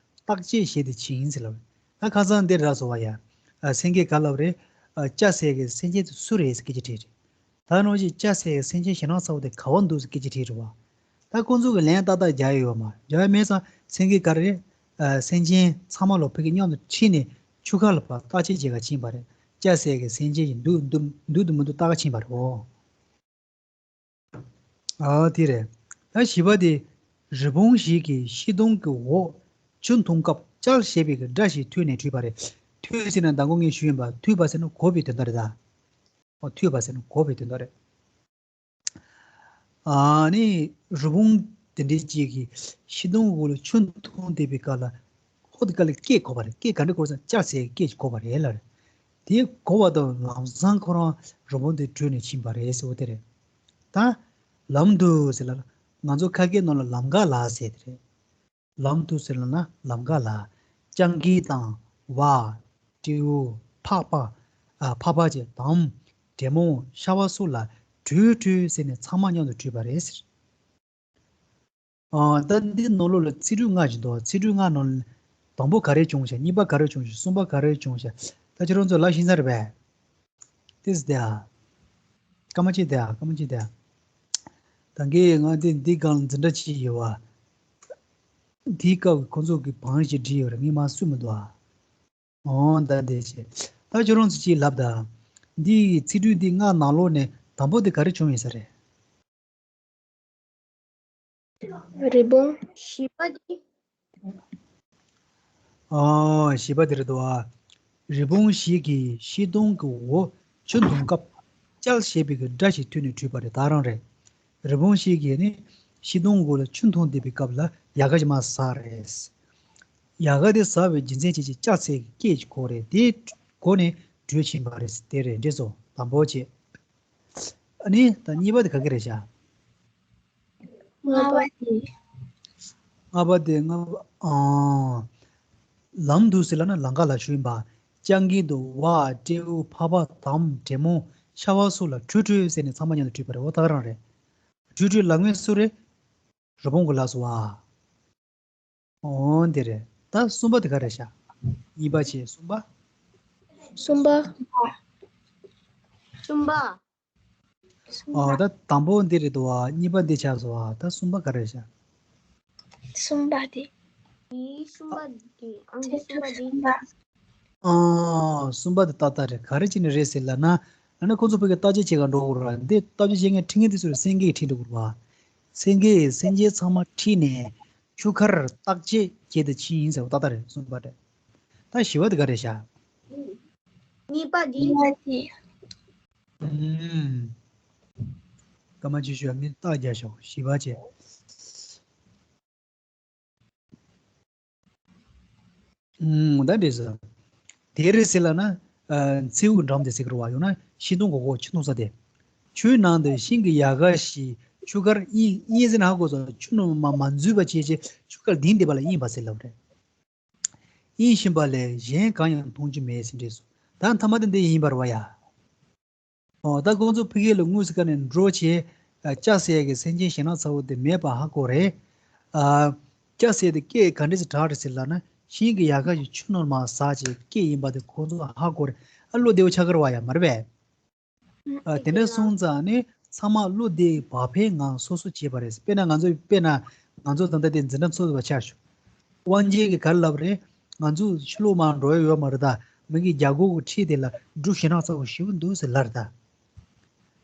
བརྟག་དཔྱད་བྱེད་དུ་ཕྱིན་ཟེར་ལབ། ད་ཁ་སང་འདིར་རག་སོང་བ་ཡ། ཨ་སེང་གེས་ག་ལབ་རེད། ཨ་ལྕགས་ཟེར་གི་སེམས་ཅན་དེ་སུ་རེད་ཟེར་སྐད་ཆ་དྲིས་རེད། ད་ནང་བཞིན་ལྕགས་ཟེར་གི་སེམས་ཅན་ཞེ་དྲག་ཚ་བོ་དེ་ག་པར་འདུག་ཟེར་སྐད་ཆ་དྲིས་རེད་བ། ད་ཁོང་ཚོ་གི་ལན་ཏག་ཏག་རྒྱག་ཡ་ཡོད་མ་རེད། རྒྱག་ཡ་མེད་ཙང་སེང་གེ་ག་རེ་རེད། ཨ་སེམས་ཅན་ཚང་མ་ལོ་ཕ་གི་མཉམ་དུ་ཁྲིད་ནས་ཆུ་ཁ་ལ་ཕར་བརྟག་དཔྱད་བྱེད་ག་ཕྱིན་པ་རེད། ལྕགས་ཟེར་གི་སེམས་ཅན་ཞིག་འདུག་འདུག་འདུག་འདུག་མི་འདུག་བརྟག་ག་ཕྱིན་པ་རེད། འོ། ཨ་དེ་རེད། ད་བཞི་པ་དེ། རི་བོང་ཞིག་གིས་ཤིང་སྡོང་གི་འོག་ ཆུ་འཐུང་སྐབས་ཅལ་ཞེས་པའི་སྒྲ་ཞིག་ཐོས་ནས་བྲོས་པ་རེད། ཐོས་ཟེར་ན་མདང་དགོང་ངས་ཞུས་ཡིན་པ། ཐོས་པ་ཟེར་ན་གོ་བའི་དོན་དག་རེད་ད། ཨོ་ཐོས་པ་ཟེར་ན་གོ་བའི་དོན་དག་རེད། ཨ་ནི་རི་བོང་དེ་འདྲའི་ཅིག་གིས་ཤིང་སྡོང་གི་འོག་ལ་ཆུ་འཐུང་བསྡད་པའི་སྐབས་ལ། ཧོ་དེ་སྐབས་ལ་སྐད་གོ་བ་རེད། སྐད་ག་འདྲ་གོ་ཟེར་ན་ཅལ་ཟེར་སྐད་ཅིག་གོ་བ་རེད་ལབ་རེད། དེ་གོ་བ་དང་ལམ་སང་ཁོ་རང་རི་བོང་དེ་བྲོས་ནས་ཕྱིན་པ་རེད་ཟེར་བ་དེ་རེད། ད་ལམ་དུ་ཟེར་ལ་ང་ཚོ་ཁ་སྐད་ནང་ལ་ལམ་ཁ་ལ་ཟེར་དེ་རེད། ལམ་དུ་ཟེར་ལབ་ན་ལམ་ཁ་ལ། སྤྱང་ཀི་དང་ཝ། སྤྲེའུ། ཕག་པ། ཨ་ཕག་པ་བྱས། དམ། དྲེད་མོང་། ཤ་བ་སོགས་ལ་བྲོས་བྲོས་ཟེར་ནས་ཚང་མ་མཉམ་དུ་བྲོས་པ་རེད་ཟེར། ཨ་ད་འདི་ནང་ལོགས་ལ་ཚིག་འབྲུ་ལྔ་ཞིག་འདུག་ཚིག་འབྲུ་ལྔ་ནང་ལ་དང་པོ་ག་རེ་བྱུང་ཤག་གཉིས་པ་ག་རེ་བྱུང་ཤག་གསུམ་པ་ག་རེ་བྱུང་ཤག་ད་ཁྱེད་རང་ཚོ་ལབ་ཤེས་ས་རེད་པས། ཏིས་དེ་ཨ། སྐར་མ་གཅིག་དེ་ཨ། སྐར་མ་གཅིག་དེ་ཨ། ད་གིན་ང་དེ་འདི་སྒང་ལ་འཛིན་གྲྭ་བྱས་ཡོད་བ། དེའི་སྐབས་ཀྱི་ཁོང་ཚོ་གི་བང་ཞིག་བྲིས་ཡོད་རེད། ངས་མར་བསུབས་མི་འདུག་ཨ། འོ་ད་འདི་བྱས། ད་ཁྱོད་རང་ཚོ་ཅིག་ལབ་ད། འདི་ཡི་ཚིག་འབྲུ་འདི་ལྔ་ནང་ལོགས་ནས་དང་པོ་དེ་ག་རེ་བྱུང་ཡོད་ས་རེད། རི་བོང་། བཞི་པ་དེ། ཨོ། བཞི་པ་དེ་རེད་དོ། རི་བོང་ཞིག་གིས་ཤིང་སྡོང་གི་འོག་ཆུ་འཐུང་སྐབས་ཅལ་ཞེས་པའི་གི་སྒྲ་ཞིག་ཐོས་ནས་བྲོས་པ་རེད། ད་རང་རེད། རི་བོང་ཞིག་གིས་ནི་ཤིང་སྡོང་འོག་ལ་ཆུ་འཐུང་བསྡད་པའི་སྐབས་ལ་ཡལ་ག་ཞིག་མར་ཟགས་རེད། ཡལ་ག་དེ་ཟགས་པའི་རྒྱུ་མཚན་ཅིག་ཅིག་ཅལ་ཟེར་གི་སྐད་ཅིག་གོ་རེད། དེ་གོ་ནས་བྲོས་ཕྱིན་པ་རེད། དེ་རེད། འགྲིག་སོང་། དང་པོ་བྱས། ཨ་ནི་ད་གཉིས་པ་དེ་ག་གི་རེད་ཤག་ལྔ་པ་དེ། ལྔ་པ་དེ་ལྔ་པ། ཨང་། ལམ་དུ་ཟེར་ལབ་ན་ལམ་ཁ་ལ་ཞུ་ཡིན་པ། སྤྱང་ཀི་དང་ཝ། སྤྲེའུ། ཕག་པ། དམ། དྲེད་མོང་། ཤ་བ་སོགས་ལ་བྲོས་བྲོས་ཟེར་ནས་ཚང་མ་མཉམ་དུ་བྲོས་པ་རེད། འོ་ད་ག་རང་རེད། བྲོས་བྲོས་ལབ་མཁན་སུ་རེད། རི་བོང་གི་ལགས་སོ་ཨ། འོ་འདི་རེད། ད་གསུམ་པ་དེ་ག་རེད་ཤག་གཉིས་པ་བྱས་གསུམ་པ། གསུམ་པ། གསུམ་པ། གསུམ་ཨོ་པ། ད་དང་པོ་འདི་རེད་འདུག་ཨ། གཉིས་པ་འདི་ཆགས་སོང་ཨ། ད་གསུམ་པ་ག་རེད་ཤག་གསུམ་པ་དེ། ཨི་གསུམ་པ་དེ། ཨང་ཀི་གསུམ་པ་དེ། གསུམ་པ། ཨ། གསུམ་པ་དེ་ཏག་ཏག་རེད། ག་རེ་བྱས་ནས་རེད་ཟེར་ལབ་ན། ཨ་ནི་ཁོ་ཚོ་བོད་སྐད་བརྟག་དཔྱད་བྱེད་ག་འགྲོ་དགོས་རེད་བ། འདི་བརྟག་དཔྱད་བྱེད་མཁན་ཁྲིད་མཁན་དེ་ཚོ་ལ་སེང་གེ་ཁྲིད་འགྲོ་དགོས་རེད་བ། སེང་གེས་སེམས་ཅན་ཚང་མ་ཁྲིད་ནས་ཆུ་ཁར་བརྟག་དཔྱད་བྱེད་དུ་ཕྱིན་ཡིན་ཟེར་བ་ཏག་ཏག་རེད། གསུམ་པ་རེད། ད་བཞི་པ་དེ་ག་རེད་ཤག་གཉིས་པ་དེ། གཉིས་པ་དེ། ཨུམ། སྐར་མ་བཅུ་ཞུ་མིན་རྟགས་རྒྱག་ཤོག་བཞི་པ་བྱས། ཨུམ། ད་འདྲ་ཟེར། དེ་རེད་ཟེར་ལབ་ན། ཨ། མཚེའུ་འགྲམ་དེ་ཟེར་གི་རེད་བ། ཡང་ན་ཤིང་སྡོང་གི་འོག་ཆུ་འཐུང་ས་དེ། ཆུའི་ནང་དུ་ཤིང་གི་ཡལ་ག་ཞིག་ཆུ་ཁར་གཡེང་གཡེང་ཟེར་ན་ཧ་གོ་སོང་། ཆུ་ནང་མ་མ་འཛུལ་བ་བྱས་བྱས་ཆུ་ཁར་ལྡིང་བསྡད་པ་ལ་གཡེངས་པ་ཟེར་ལབ་རེད། གཡེང་བཞིན་པ་ལས་གཞན་གང་ཡང་མཐོང་རྒྱུ་མེད་ཟེར་འདྲ་སོང་། ད་མཐའ་མ་དེ་འདི་ཡིན་པ་རེད་བ་ཡ། ཨོ། ད་ཁོང་ཚོ་ཕ་གི་ལ་དངོས་སུ་ཀ་ནས་འགྲོ་བྱས། ཨ། ཅལ་ཟེར་ཡ་གི་སེམས་ཅན་ཞེད་སྣང་ཚ་བོ་དེ་མེད་པ་ཧ་གོ་རེད། ཨ། ཅལ་ཟེར་དེ་སྐད་ག་འདྲ་ཞིག་གྲགས་རེད་ཟེར་ལབ་ན། ཤིང་གི་ཡལ་ག་ཞིག་ཆུ་ནང་མར་ཟགས་བྱས་སྐད་ཡིན་པ་དེ་ཁོང་ཚོ་ཧ་གོ་རེད། ཨ། བློ་བདེ་བོ་ཆགས་ཀྱི་རེད་བ་ཡ། མ་རེད་པས། ཨ། དེ་འདྲ་སོང་ཙང་ནི་ཚང་མ་བློ་བདེ་བག་ཕེབས་ངང་སོ་སོ་བྱས་པ་རེད། དཔེར་ན་ང་ཚོ་དཔེར་ན་ང་ཚོ་ད་ལྟ་དེ་འཛིན་གྲྭ་འཚོགས་པ་ཆགས་བྱུང་། དབང་ཆེན་གྱིས་ག་རེ་ལབ་རེད། ང་ཚོ་ཕྱི་ལོགས་མར་འགྲོ་ཡ་ཡོད་མ་རེད་ད། མ་གི་རྒྱ་སྒོ་གི་འཁྲིས་དེ་ལ་འབྲུ་ཞེད་སྣང་ཚ་བོ་ཞེ་པོ་འདུག་ཟེར་ལབ་རེད་ད།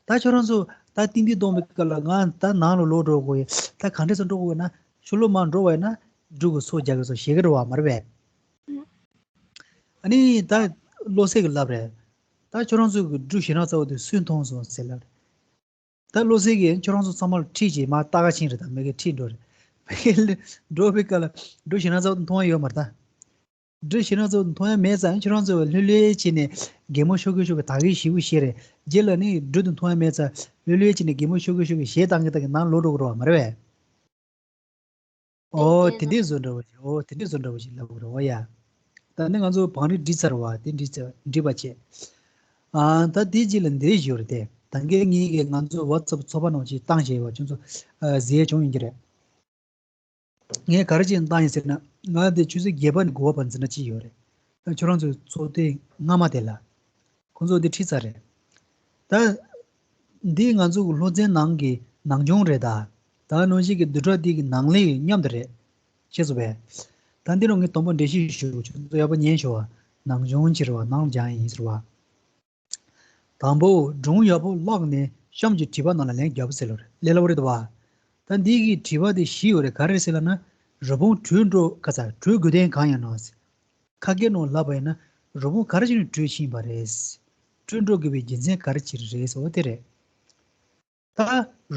ད་ཁྱོད་རང་ཚོ་ད་ཏིང་ཏིང་གཏོང་བའི་སྐབས་ལ་ང་ད་ནང་ལ་ལོག་འགྲོ་དགོས་ཡ། ད་ག་འདྲས་སེ་འགྲོ་དགོས་ན། ཕྱི་ལོགས་མར་འགྲོ་བ་ཡིན་ན་འབྲུ་གི་ཚོགས་རྒྱག་གི་ཚོགས་ཞེད་ཀྱི་རེད་བ། མ་རེད་པས། ཨ་ནི་ད་བློ་གསལ་གྱིས་ལབ་རེད། ད་ཁྱོད་རང་ཚོ་གི་འབྲུ་ཞེད་སྣང་ཚ་བོ་དེ་སུས་མཐོང་སོང་ཟེར་ལབ་རེད། ད་བློ་གསལ་གྱིས་ཁྱོད་རང་ཚོ་ཚང་མ་ལ་ཁྲིད་བྱས་མར་ལྟ་ག་ཕྱིན་རེད། ད་མ་གི་ཁྲིད་འགྲོ་རེད། མ་གི་འགྲོ་བའི་སྐབས་ལ་འབྲུ་ཞེད་སྣང་ཚ་བོ་དེ་མཐོང་ཡ་ཡོད་མ་རེད་ད། འབྲུ་ཞེད་སྣང་ཚ་བོ་དེ་མཐོང་ཡ་མེད་ཙང་ཁྱོད་རང་ཚོ་ལྷོད་ལྷོད་བྱས་ནས་གད་མོ་ཤོར་གི་ཤོར་གི་ད་གི་ཞེ་པོ་ཞེད་རེད། རྗེས་ལ་ནི་འབྲུ་དེ་མཐོང་ཡ་མེད་ཙང་ལྷོད་ལྷོད་བྱས་ནས་གད་མོ་ཤོར་གི་ཤོར་གི་ཞེད་བཏང་གི་ད་གི་ནང་ལོག་འགྲོ་གི་རེད་བ། མ་རེད་པས། ཨོ། དེ་འདྲས་བཟོ་འདྲ་བོ་ཞིག་ཨོ། དེ་འདྲས་བཟོ་འདྲ་བོ་ཞིག་ལབ་དགོས་རེད། ཨོ་ཡ། ད་ནི་ང་ཚོ་བང་རིམ་བསྒྲིགས་ཚར་བ་དེ་འགྲིག་ཚར་འགྲིག་པ་བྱས། ཨ། ད་དེ་རྗེས་ལ་འདི་ཞུ་རེད་དེ། ད་གིན་ངེད་ཀྱིས་ང་ཚོ་ཝ་ཙབ་ཚོགས་པ་ནང་ཅིག་བཏང་བྱས་པ་ཁྱོད་ཚོ་ཨ་གཟིགས་བྱུང་ཡིན་གྱི་རེད། ངས་ག་རེ་བྱས་ནས་བཏང་ཡིན་ཟེར་ན། ང་དེ་ཆུ་ཚོད་བརྒྱད་པ་ནས་དགུ་པ་བར་འཛིན་གྲྭ་གཅིག་ཡོད་རེད། ད་ཁྱོད་རང་ཚོའི་ཚོགས་ཐེངས་སྔ་མ་དེ་ལ། ཁོང་ཚོ་འདི་ཁྲིད་ཚར་རེད། ད། འདི་ང་ཚོ་གི་སློབ་ཚན་ནང་གི་ནང་སྦྱོང་རེད་ད། ད་ནང་བཞིན་གྱི་བསྡུས་གྲྭ་འདི་གི་ནང་ལས་མཉམ་དུ་རེད། ཤེས་སོང་པས། ད་འདི་རུ་ངས་དང་པོ་འགྲེལ་བཤད་ཞུ། ཁྱོད་ཚོ་ཡག་པོ་ཉན་ཤོག་ཨ། ནང་སྦྱོང་ཅིག་རེད་བ། ནང་སྦྱང་ཡིན་ཟེར་བ། དང་པོ་སྒྲུང་ཡག་པོ་བཀླགས་ནས་གཤམ་གྱི་དྲི་བ་རྣམས་ལ་ལན་རྒྱག་པ་ཟེར་ལབ་རེད། ལས་སླ་པོ་རེད་དོ་བ། ད་འདི་གི་དྲི་བ་དེ་བཞི་ཡོད་རེད། ག་རེ་ཟེར་ལབ་ན། རི་བོང་བྲོས་འགྲོ་ག་ས་བྲོས་དགོས་དོན་གང་ཡིན་ནོ། ཁ་སྐད་ནང་ལབ་པ་ཡིན་ན་རི་བོང་ག་རེ་བྱས་ནས་བྲོས་ཕྱིན་པ་རེད། བྲོས་འགྲོ་དགོས་པའི་རྒྱུ་མཚན་ག་རེ་ཅིག་རེད་ཟེར་བ་དེ་རེད། ད་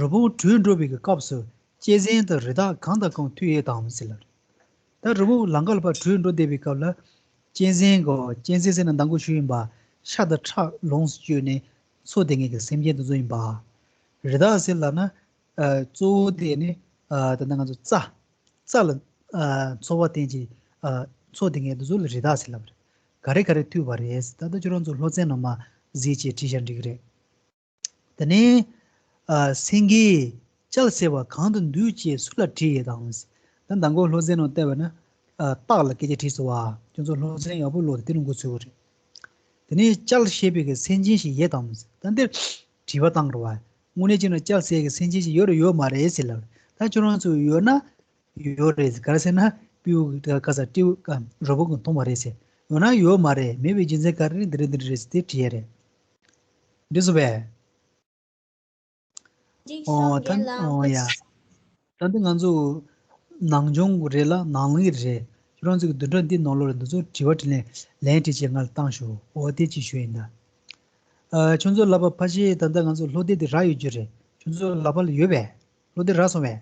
རི་བོང་བྲོས་འགྲོ་བའི་གི་སྐབས་སུ་གཅན་གཟན་དང་རི་དྭགས་གང་དང་གང་ཐུག་ཡས་དང་ཟེར་ལ། ད་རི་བོང་ལམ་ཁ་ལ་ཕར་བྲོས་འགྲོ་བསྡད་པའི་སྐབས་ལ་གཅན་གཟན་གོ་གཅན་གཟན་ཟེར་ན་མདང་དགོང་ཞུས་ཡིན་པ། ཤ་དང་ཁྲག་ལོངས་སུ་སྤྱོད་ནས་འཚོ་བསྡད་མཁན་གྱི་སེམས་ཅན་དེ་ཚོ་ཡིན་པ། རི་དྭགས་ཟེར་ལབ་ན་ཨ་གཙོ་བོ་དེ་ནི་ཨ་ད་ལྟ་ང་ཚོ་རྩྭ་རྩྭ་ལ་ཨ་འཚོ་བ་བརྟེན་ཅིང་ཨ་འཚོ་བསྡད་མཁན་དེ་ཚོ་ལ་རི་དྭགས་ཟེར་ལབ་རེད། ག་རེ་ག་རེ་ཐུག་པ་རེད། ད་ལྟ་ཁྱོད་རང་ཚོ་སློབ་ཚན་ནང་མར་གཟིགས་བྱས་བྲིས་བཞག་འགྲིག་གི་རེད། དེ་ནས་ཨ་སེང་གེས་ཅལ་ཟེར་བ་གང་དུ་འདུག་ཅེས་སུ་ལ་དྲིས་ཡོད་དམ། ད་མདང་དགོང་སློབ་ཚན་ནང་བལྟས་པ་ན་ཨ་སྟག་ལ་སྐད་ཆ་དྲིས་སོང་བ། ཁྱོད་ཚོ་སློབ་ཚན་ཡག་པོ་ཀློག་དེ་དེ་ནང་འགོ་ཚུགས་ཀྱི་རེད། དེ་ནས་ཅལ་ཞེས་པའི་གི་སེམས་ཅན་ཞིག་ཡོད་དམ། ད་འདིར་དྲི་བ་བཏང་རེད་བ། དངོས་གནས་བྱས་ན་ཅལ་ཟེར་གི་སེམས་ཅན་ཞིག་ཡོད་རེད་ཡོད་མ་རེད་ཟེར་ལབ། ད་ཁྱོད་རང་ཚོ་ཡོད་ན་ཡོད་རེད་ཟེར། ག་རེ་ཟེར་ན་སྤྲེའུ་ག་ས་སྤྲེའུ་རི་བོང་གིས་མཐོང་བ་རེད་ཟེར། ཡོད་ན་ཡོད་མ་རེད། མེད་པའི་རྒྱུ་མཚན་ག་རེ་རེད། འདི་རེད་འདི་རེད་ཟེར་དེ་དྲིས་ཡས་རེད། འགྲིག་སོང་པས། འགྲིག་ཨོ་སོང་ད་རྒན་ལགས། ཨོ་ཡ། ད་འདི་ང་ཚོ་ནང་སྦྱོང་གི་རེད་ལ་ནང་ལས་རེད། ཁྱོད་རང་ཚོ་གི་བདུན་ཕྲག་འདི་ནང་ལོགས་ལ་འདི་ཚོ་དྲི་བ་དྲིས་ལན་ལན་བྲིས་བྱས་ང་ལ་བཏང་ཤོག་ཨོ་དེ་ཅིག་ཞུ་ཡིན་ད། ཨ་ཁྱོད་ཚོ་ལབ་པ་ཕལ་ཆེར་ད་ལྟ་ང་ཚོ་སློབ་དེབ་དེ་རག་ཡོད་རྒྱུ་རེད། ཁྱོད་ཚོ་ལབ་པ་ལ་ཡོད་པས། སློབ་དེབ་རག་སོང་བས།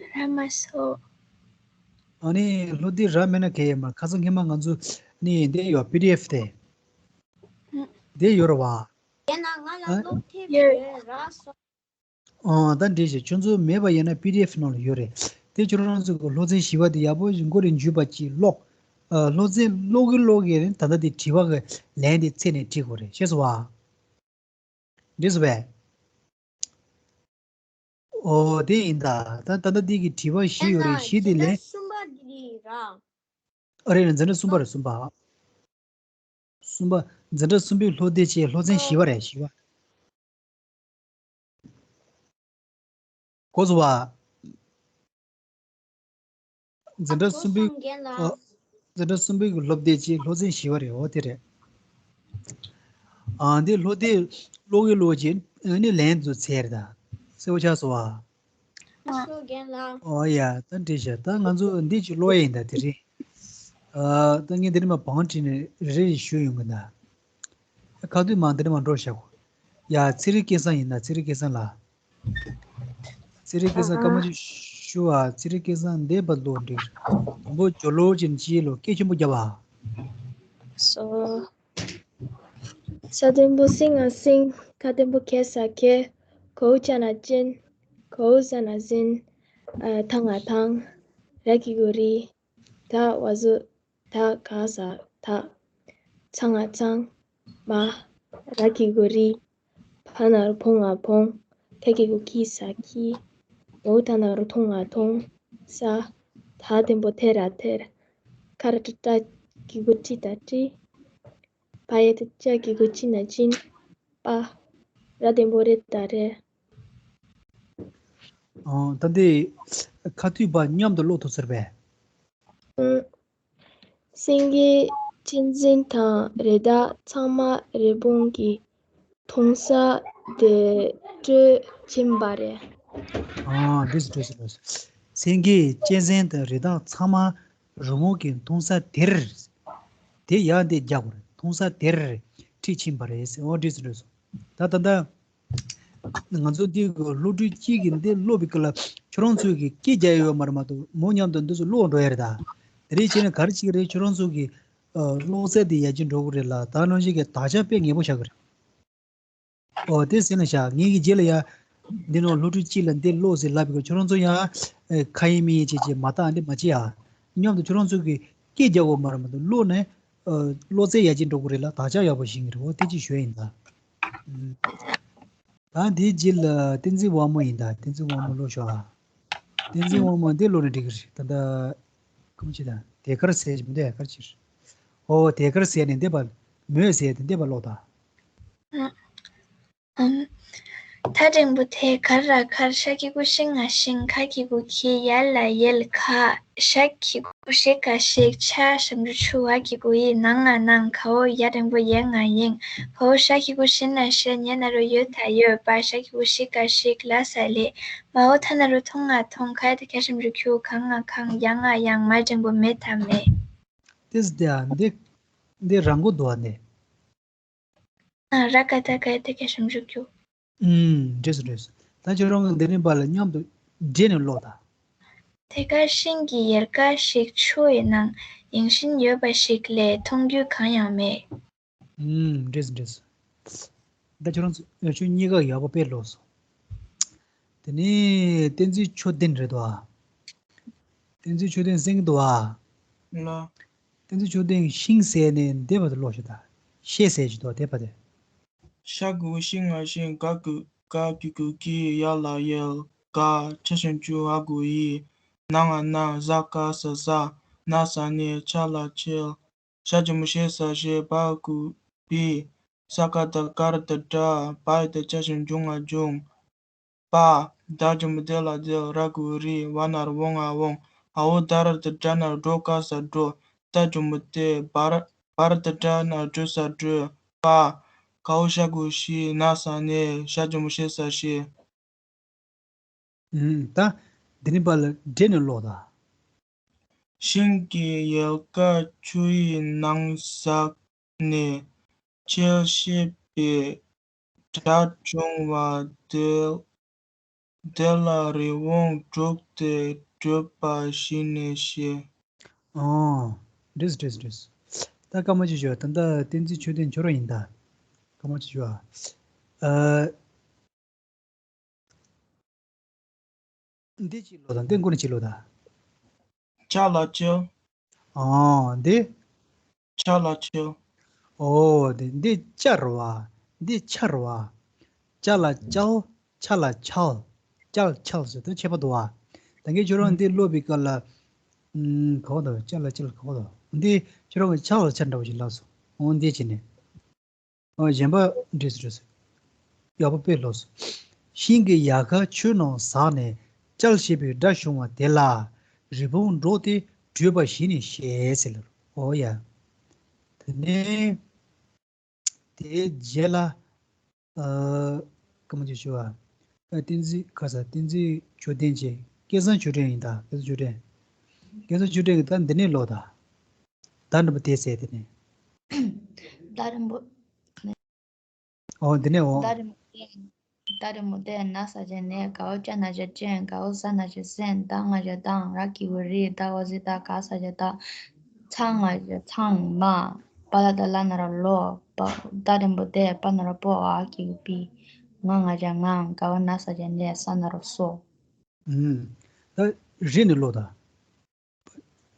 རག་མ་སོང་། ཨ་ནི་སློབ་དེབ་རག་མེད་ན་གལ་ཡོད་མ་རེད། ཁ་སང་ཁྱེད་མ་ང་ཚོ་ནི་འདི་ཡོད་པི་ཌི་ཨེཕ་དེ། ཨ། འདི་ཡོད་རེད་བ། ཡིན་ན་ང་ལ་ཨ། སློབ་དེབ་ཡོད། ཡོད་རག་སོང་། ཨ་ད་འདྲེས་ཤིག་ཁྱོད་ཚོ་མེད་པ་ཡིན་ན་པི་ཌི་ཨེཕ་ནང་ལ་ཡོད་རེད། དེ་ཁྱོད་རང་ཚོ་གི་སློབ་ཚན་བཞི་པ་དེ་ཡག་པོ་ཞིག་མགོ་རུ་འཇུས་པ་ཅིག་ཀློག་ཨ་སློབ་ཚན་ཀློག་གི་ཀློག་གི་རེད། ད་ལྟ་དེ་དྲི་བ་གི་ལན་དེ་རྩད་ནས་དྲིས་དགོས་རེད། ཤེས་སོང་བ། འགྲིག་སོང་བས། ཨོ་དེ་ཡིན་ད། ད་ད་ལྟ་འདི་གི་དྲི་བ་བཞི་ཡོད་རེད། བཞི་དེ་ལས། གསུམ་པ་འདི་རེད་ར། ཨ་རེད་རེད། འཛིན་གྲྭ་གསུམ་པ་རེད། གསུམ་པ། གསུམ་པ། འཛིན་གྲྭ་གསུམ་པའི་སློབ་དེབ་ཅེས་སློབ་ཚན་བཞི་པ་རེད། བཞི་པ། གོ་སོང་བ། འཛིན་གྲྭ་གསུམ་པའི། གོ་སོང་རྒན་ལགས། ཨ། འཛིན་གྲྭ་གསུམ་པའི་གི་སློབ་དེབ་ཅེས་སློབ་ཚན་བཞི་པ་རེད། འོ་དེ་རེད། ཨ་འདི་སློབ་དེབ་ཀློག་གི་ཀློག་ཅིག་ཨ་ནི་ལན་དུ་འཚོལ་རེད་ད། གསལ་པོ་ཆགས་སོང་བ། ཨ་སོ་རྒན་ལགས། ཨོ་ཡ། ད་འགྲིག་ཤག་ད་ང་ཚོ་འདི་ཅིག་ཀློག་ཡ་ཡིན་ད་དེ་རིང་། ཨ་ད་ངས་འདི་ནས་མར་བང་བྲིས་ནས་རེ་རེ་ཞུ་ཡོང་གི་ད། ཁ་ཐུག་མ་འདི་ནས་མར་འགྲོ་བཞག་གོ། ཡ་ཚེ་རིང་སྐལ་བཟང་ཡིན་ད། ཚེ་རིང་སྐལ་བཟང་ལགས། ཚེ་རིང་སྐལ་བཟང་སྐར་མ་ཅིག་ཞུ་ཨ། ཚེ་རིང་སྐལ་བཟང་འདས་པ་ལོ་འགྲིག་དང་པོ་ཇོ་ལོ་ཅན་ཅིའི་ལོ་སྐད་ཆེན་པོ་རྒྱབ་ཨ། སོ། ས་བརྟན་པོ་སིང་ང་སིང་། ཁ་བརྟན་པོ་གེ་ས་གེ། གའུ་ཅ་ན་ཅན། གའུ་ཟ་ན་ཟིན། ཨ་ཐ་ང་ཐང་། ར་གི་གུ་རི། ད་བ་ཟུ། ད་ག་ས་ད། ཚ་ང་ཚང་། མ། ར་གི་གུ་རི། བ་ན་རོ་བོ་ང་བོང་། ཐ་གི་གུ་ཁི་ས་ཁི། འོ་ད་ན་རོ་ཐོ་ང་ཐོང་། ས། ད་བརྟན་པོ་ཐེ་ར་ཐེར། ཁ་ར་ཏ་ཏྲ་གི་གུ་ཏྲི་ད་ཏྲི། པ་ཡ་ཏ་ཅ་གི་གུ་ཅི་ན་ཅིན། པ། ར་བརྟན་པོ་རེ་ད་རེ། ཨ་ད་འདི་ཁ་ཐུག་པ་མཉམ་དུ་ཀློག་ཐུབ་ཟེར་བས། ཨུ། སེང་གེ་གཅན་གཟན་དང་རི་དྭགས་ཚང་མ་རི་བོང་གི་མཐོང་ས་དེར་བྲོས་ཕྱིན་པ་རེད། ཨ་འགྲིག་སོང་འགྲིག་སོང་འགྲིག་སོང་། སེང་གེ་གཅན་གཟན་དང་རི་དྭགས་ཚང་མ་རི་བོང་གི་མཐོང་ས་དེར། དེ་ཡང་དེ་རྒྱག་དགོས་རེད། མཐོང་ས་དེར་ཁྲིད་ཕྱིན་པ་རེད་ཟེར། ཨོ་འགྲིག་སོང་འགྲིག་སོང་། ད་ད་ལྟ་ང་ཚོ་འདི་གི་སློབ་ཕྲུག་གཅིག་གིས་འདི་ཀློག་པའི་སྐབས་ལ་ཁྱོད་རང་ཚོས་ཀྱི་སྐད་རྒྱག་ཡོད་མ་རེད་མ་གཏོགས་མོ་མཉམ་དུ་འདི་ཚོ་ཀློག་འགྲོ་ཡ་རེད་ད། དེ་རིང་བྱས་ན་ག་རེ་བྱེད་ཀྱི་རེད། ཁྱོད་རང་ཚོ་གི་ཨ་ཀློག་རྩལ་དེ་ཡར་རྒྱས་འགྲོ་གི་རེད་ལ། ད་ནང་བཞིན་གྱི་དག་ཆ་དཔེ་ངེས་པོ་ཆགས་ཀྱི་རེད། ཨོ་དེ་ཟེར་ན་ཤག་ངེད་ཀྱི་རྗེས་ལ་ཡ་འདི་ནང་སློབ་ཕྲུག་གཅིག་ལ་འདི་ཀློག་ཟེར་ལབ་པའི་སྐབས་ཁྱོད་རང་ཚོ་ཡང་ཨ་ཁ་ཡིན་མིན་ཡིན་བྱས་བྱས་མ་བརྟག་འདི་མ་བྱེད་ཨ། མཉམ་དུ་ཁྱོད་རང་ཚོ་གི་སྐད་རྒྱག་དགོས་མ་རེད་མ་གཏོགས་ཀློག་ནས་ཨ་ཀློག་རྩལ་ཡར་རྒྱས་འགྲོ་གི་རེད་ལ་དག་ཆ་ཡག་པོ་ཤེས་ཀྱི་རེད། ཨོ་དེ་ཅིག་ཞུ་ཡ་ཡིན་ད། ཨུམ། ད་འདིའི་རྗེས་ལ་བསྟན་འཛིན་དབང་མོ་ཡིན་ད། བསྟན་འཛིན་དབང་མོ་ཀློག་ཤོག་ཨ། བསྟན་འཛིན་དབང་མོ་འདི་ཀློག་ན་འགྲིག་གི་རེད། ད་ལྟ་ཁམ་ཆི་ད་དེ་གར་ཟེར་གྱི་མི་འདུག་ཡ་གར་ཕྱིར། ཨོ་དེ་གར་ཟེར་ནས་འདི་པར་མོས་ཟེར་དེ་འདི་པར་ཀློག་ད། ཨ། ཨམ། ད་འགྲེང་བུ་དེ་གར་ར་གར། ཤ་གི་གུ་ཤི་ང་ཤིང་། ཁ་གི་གུ་ཁི། ཡ་ལ་ཡལ། ག་ ཤ་གི་གུ་ཤི་ག་ཤིག་ཆ་ཞབས་ཀྱུ་ཆུ་འ་གི་གུ་འི་ནང་ང་ནང་ག་འོ་ཡ་འགྲེང་བུ་ཡེ་ང་ཡེང་ག་འོ་ཤ་གི་གུ་ཤི་ན་ཤི་ཉེ་ན་རོ་ཡོད་ད་ཡོད་པ་ཤ་གི་གུ་ཤི་ག་ཤིག་ལ་ས་ལེ། མ་འོ་ཐ་ན་རོ་ཐོང་ང་ཐོང་ཁ་ཡ་ད་ཁ་ཞབས་ཀྱུ་ཁྱུ་གང་ང་གང་ཡ་ང་ཡང་མ་འགྲེང་བུ་མེ་ད་མེ། ཏིས་དེ་ཨ་འདི་འདི་རང་གོ་འདུག་ཨ་ནི། ཨ་ར་ཀ་ད་ཀ་ཡ་ད་ཁ་ཞབས་ཀྱུ་ཁྱུ། ཨུམ། འགྲིག་སོང་འགྲིག་སོང་། ད་ཁྱོད་རང་གི་འདི་ནས་པ་ལ་མཉམ་དུ་འབྲི་ནས་ཀློག་དང་། དེ་ཀ་ཤིང་གི་ཡལ་ག་ཞིག་ཆུ་ཡི་ནང་ཡེངས་བཞིན་ཡོད་པ་ཞིག་ལས་མཐོང་རྒྱུ་གང་ཡང་མེད། ཨུམ། འགྲིག་སོང་འགྲིག་སོང་། ད་ཁྱོད་རང་ཚོ་ཁྱོད་གཉིས་ཀ་ཡག་པོ་དཔེ་ཀློག་སོང་། དེ་ནས་བསྟན་འཛིན་ཆོས་ལྡན་རེད་དོ། བསྟན་འཛིན་ཆོས་ལྡན་གསན་གྱི་འདུག་བ། ལ། བསྟན་འཛིན་ཆོས་ལྡན་ཤིང་ཟེར་ནས་འདས་པ་དུ་ཀློག་ཤིག་དང་། ཤེས་ཟེར་གྱི་འདུག་འདས་པ་དེ། ཤ་གུ་ཤིང་ང་ཤིང་ག་གུ་ག་གུ་གུ་གི་ཡ་ལ་ཡལ་ག་ཆ་ཞབས་ཀྱུ་འ་གུ་འི་ནང་ང་ནང་ཟ་ག་ས་ཟ་ན་ས་ནས་ཆ་ལ་ཆལ། ཤ་ཆེན་པོ་ཤེ་ས་ཤེ་བ་གུ་བི། ས་ཀ་ད་ཀ་ར་ད་ཀྲ། བ་ཡ་ད་ཅ་ཞབས་ཀྱུ་འ་འབྱུང་། པ། ད་ཆེན་པོ་དེ་ལ་དེ། ར་གུ་རི། བ་ན་རོ་བོ་ང་འོང་། འ་འོ་ད་ར་ད་ཏྲ་ན་རོ་ཀ་ས་འགྲོ། ད་ཆེན་པོ་དེ། བ་ར་བ་ར་ད་ཏྲ་ན་འགྲོ་ས་འགྲོ། པ། ག་འོ་ཤ་གུ་ཤི་ན་ས་ནས་ཤ་ཆེན་པོ་ཤེ་ས་ཤེ། ཨུམ། ད་འདི་ནི་པ་ལ་འདྲེ་ནས་ཀློག་དང་། ཤིང་གི་ཡལ་ག་ཆུ་ཡི་ནང་ཟགས་ནས་འཆལ་ཤེས་པའི་དགྲ་བྱུང་བ་དེ་དེ་ལ་རི་བོང་དྲུག་སྟེ་བགྲོད་པ་གཞི་ནས་ཤེས། ཨོ། འགྲིག་འགྲིག་འགྲིག་ད་སྐར་མ་ཅིག་ཞོག་ད་ལྟ་བསྟན་འཛིན་ཆོས་ལྡན་ཁྱོད་རང་ཡིན་ད། སྐར་མ་ཅིག་ཞོག་ཨ། འདི་གཅིག་ཀློག་དང་འདི་མགོ་ནས་གཅིག་ཀློག་དང་། ཅ་ལ་ཅལ། ཨོ་འདི། ཆ་ལ་ཆལ། ཨོ་འདི་འདི་ཅ་རེད་བ། འདི་ཆ་རེད་བ། ཅ་ལ་ཅལ། ཆ་ལ་ཆལ། ཅལ་ཆལ་ཟེར་དུས་ཁྱད་པར་འདུག་བ། ད་གིན་ཁྱོད་རང་འདི་ཀློག་པའི་སྐབས་ལ། ཨུམ། ག་བ་དང་ཅ་ལ་ཅལ་ག་བ་དང་འདི་ཁྱོད་རང་གི་ཆ་ལ་ཆ་འདྲ་བོ་ཞིག་ལབ་སོང་། ཨོ་འདི་བྱས་ནས། ཨོ་གཞན་པ་འགྲིག་སོང་འགྲིག་སོང་། ཡག་པོ་དཔེ་ཀློག་སོང་། ཤིང་གི་ཡལ་ག་ཆུ་ནང་ཟགས་ནས་འཆལ་ཤེས་པའི་དགྲ་བྱུང་བ་དེ་ལ་རི་བོང་འདྲོགས་ཏེ་བྲོས་པ་གཞི་ནས་ཤེས་ཟེར་ལབ། ཨོ་ཡ། དེ་ནས་དེའི་རྗེས་ལ། ཨ། སྐར་མ་ཅིག་ཞུ་བ། ཨ། བསྟན་འཛིན་ཁ་ས་བསྟན་འཛིན་ཆོས་ལྡན་གྱི་སྐལ་བཟང་ཆོས་སྒྲོན་ཡིན་ད། སྐལ་བཟང་ཆོས་སྒྲོན། སྐལ་བཟང་ཆོས་སྒྲོན་གྱི་ད་འདི་ནས་ཀློག་ད། ད་འདྲ་པོ་དེ་ཟེར་དེ་ནས། ད་རིང་པོ། ཨོ་འདི་ནས་འོ། ད་རིང་པོ་དེ། ད་རིང་པོ་དེ་ན་ས་ཅན་ནས་ག་འོ་ཅ་ན་ཞབས་ཀྱུ་ཅན། ག་འོ་ས་ན་ཞབས་ཀྱུ་སན། ད་ང་ཞབས་ཀྱུ་དང་། ར་གི་གུ་རི། ད་འོ་ཟི་ད། ག་ས་ཞབས་ཀྱུ་ད། ཚ་ང་ཞབས་ཀྱུ་ཚང་མ། པ་ལ་ད་ལ་ན་རོ་ལོ། པ། ད་རིང་པོ་དེ། པ་ན་རོ་པོ། འ་གི་གུ་པི། ང་ང་ཞབས་ཀྱུ་ངང་། ག་འོ་ན་ས་ཅན་ནས་ས་ན་རོ་སོ། ཨུམ། ད་རེ་ནས་ཀློག་ད།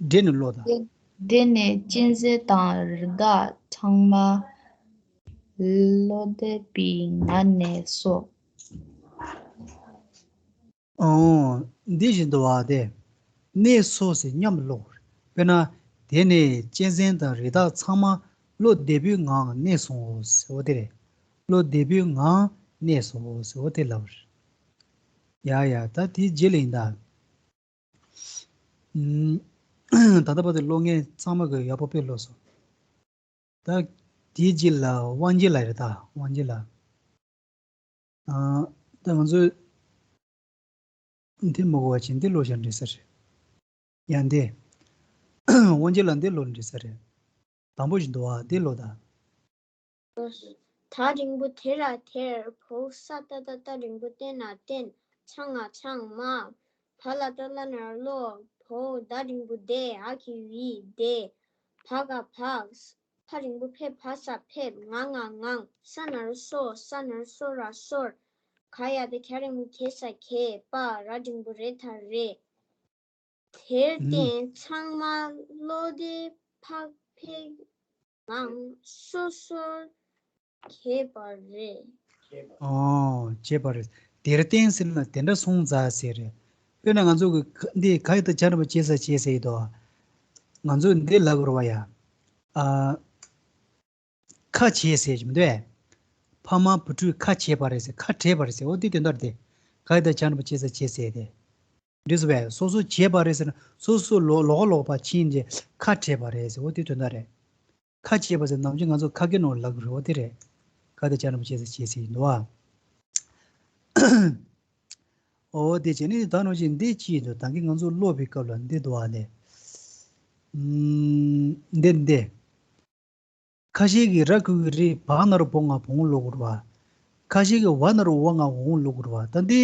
འདྲེ་ནས་ཀློག་དང་། དེ་ནས་གཅན་གཟན་དང་རི་དྭགས་ཚང་མ་བློ་བདེ་པོའི་ངང་ནས་སོ། ཨོ། འདི་བཞིན་དུ་བ་སྟེ། གནས་སོ་ཟེར་མཉམ་དུ་ཀློག་དགོས་རེད། དཔེར་ན། དེ་ནས་གཅན་གཟན་དང་རི་དྭགས་ཚང་མ་བློ་བདེ་པོའི་ངང་གནས་སོ་ཟེར་བ་དེ་རེད། བློ་བདེ་པོའི་ངང་གནས་སོ་ཟེར་བ་དེ་ལབ་པ་རེད། ཡ་ཡ། ད་དེའི་རྗེས་ལ་ཡིན་ད། ད་ལྟ་བར་དུ་ཀློག་མཁན་ཚང་མ་གིས་ཡག་པོ་དཔེ་ཀློག་སོང་། ད་དེའི་རྗེས་ལ་དབང་རྒྱལ་ལགས་རེད་ད། དབང་རྒྱལ་ལགས། ཨ། ད་ང་ཚོས་འདི་མ་གོ་བ་བྱས་འདི་ཀློག་བཞག་འགྲིག་ས་རེད། ཡང་འདི། དབང་རྒྱལ་ལགས་འདི་ཀློག་འགྲིག་ས་རེད། དང་པོ་ཞིག་འདུག་བ། འདི་ཀློག་ད། ད་འགྲེང་བུ་དེ་ར་དེར་བོ། ས་ཏ་བཏགས་སྟ་འགྲེང་བུ་བཏེ་ན་བསྟེན། ཚ་ང་ཚང་མ། བ་ལ་ཏ་ལ་ན་རོ་ལོ། བོ། ད་འགྲེང་བུ་དེ། འ་གི་གུ་འི་དེ། བ་ག་བག་བ་འགྲེང་བུ་བེ། བ་ས་ཕེབས། ང་ང་ངང་། ས་ན་རོ་སོ། ས་ན་རོ་སོ་ར་སོར། ག་ཡ་ད་གྱ་འགྲེང་བུ་གྱེ་ས་གྱེས། པ། ར་འགྲེང་བུ་རེ་ད་རེད། དེར་ཨུམ། བརྟེན་ཚང་མ་བློ་བདེ་ཕག་ཕེབས་ངང་སོ་སོར་གྱེས་པ་རེད། ཨོ། གྱེས་པ་རེད། དེར་བརྟེན་ཟེར་ན་དེ་འདྲ་སོང་ཙང་ཟེར་རེད། དཔེར་ན་ང་ཚོ་གི་འདི་ག་ཡ་ད་གྱ་འགྲེང་བུ་གྱེ་ས་གྱེས་ཟེར་ཡོད་དོ། ང་ཚོ་འདི་ལབ་དགོས་རེད་བ་ཡ། ཨ། ཁ་གྱེས་ཟེར་གྱི་མི་འདུག་ཨེ། ཕ་མ་བུ་ཕྲུག་ཁ་གྱེས་པ་རེད་ཟེར། ཁ་བྲལ་བ་རེད་ཟེར། འོ་དེ་དོན་དག་རེད་དེ། ག་ཡ་ད་གྱ་འགྲེང་བུ་གྱེ་ས་གྱེས་ཟེར་དེ། འགྲིག་སོང་བས། སོ་སོ་བྱས་པ་རེད་ཟེར་ན་སོ་སོ་ལོགས་ལོགས་ལོགས་པ་ཕྱིན་རྗེས་ཁ་བྲལ་བ་རེད་ཟེར། འོ་དེ་དོན་དག་རེད། ཁ་བྱས་པ་ཟེར་ནམ་རྒྱུན་ང་ཚོ་ཁ་སྐད་ནང་ལབ་གི་རེད། འོ་དེ་རེད། ཁ་དེ་ཅག་རིན་པོ་ཆེ་ཟེར་བྱས་ཟེར་ཡིན་འདུག་ཨ། འོ་དེ་བྱས་ནས་ད་ནང་བཞིན་འདི་ཅི་ཡིན་འདུག་ད་གིན་ང་ཚོ་ཀློག་པའི་སྐབས་ལ་འདི་འདུག་ཨ་ནས། ཨུམ། འདི་འདི། ཁ་ཤས་ཀྱིས་ར་གི་གུ་རི་བ་ན་རོ་བོ་ང་བོང་ལབ་ཀྱི་རེད་བ། ཁ་ཤས་ཀྱིས་བ་ན་རོ་བ་ང་བོང་ལབ་ཀྱི་རེད་བ། ད་འདི་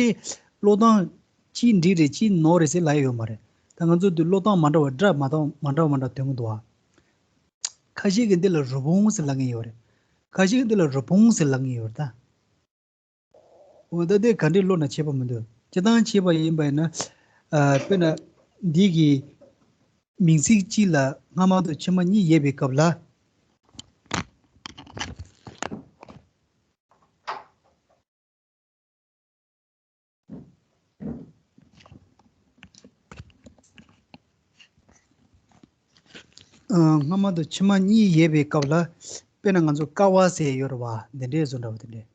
ཀློག་སྟངས་གཅིག་འགྲིག་རེད་གཅིག་ནོར་རེད་ཟེར་ལབ་ཡ་ཡོད་མ་རེད། ད་ང་ཚོ་འདི་ཀློག་སྟངས་མ་འདྲ་བ་སྒྲ་མ་འདྲ་མ་འདྲ་བ་མ་འདྲ་ཐོན་གྱི་འདུག་བ། ཁ་ཤས་ཀྱིས་འདི་ལ་རི་བོང་ཟེར་ལབ་མཁན་ཡོད་རེད། ཁ་ཤས་ཀྱིས་འདི་ལ་རི་བོང་ཟེར་ལབ་མཁན་ཡོད་རེད་ད། འོ་ད་དེ་ག་འདྲས་ཀློག་ན་ཁྱད་པར་མི་འདུག་སྤྱིར་བཏང་བྱས་པ་ཡིན་པ་ཡིན་ན། ཨ། དཔེར་ན་འདི་གི་མིང་ཚིག་གཅིག་ལ་སྔ་མ་དང་ཕྱི་མ་གཉིས་ཡོད་པའི་སྐབས་ལ། ཨ། སྔ་མ་དང་ཕྱི་མ་གཉིས་ཡོད་པའི་སྐབས་ལ། དཔེར་ན་ང་ཚོ་ཀ་བ་ཟེར་ཡོད་རེད་བ། འདི་འདྲས་བཟོ་འདྲ་བ་དེ་འདྲས།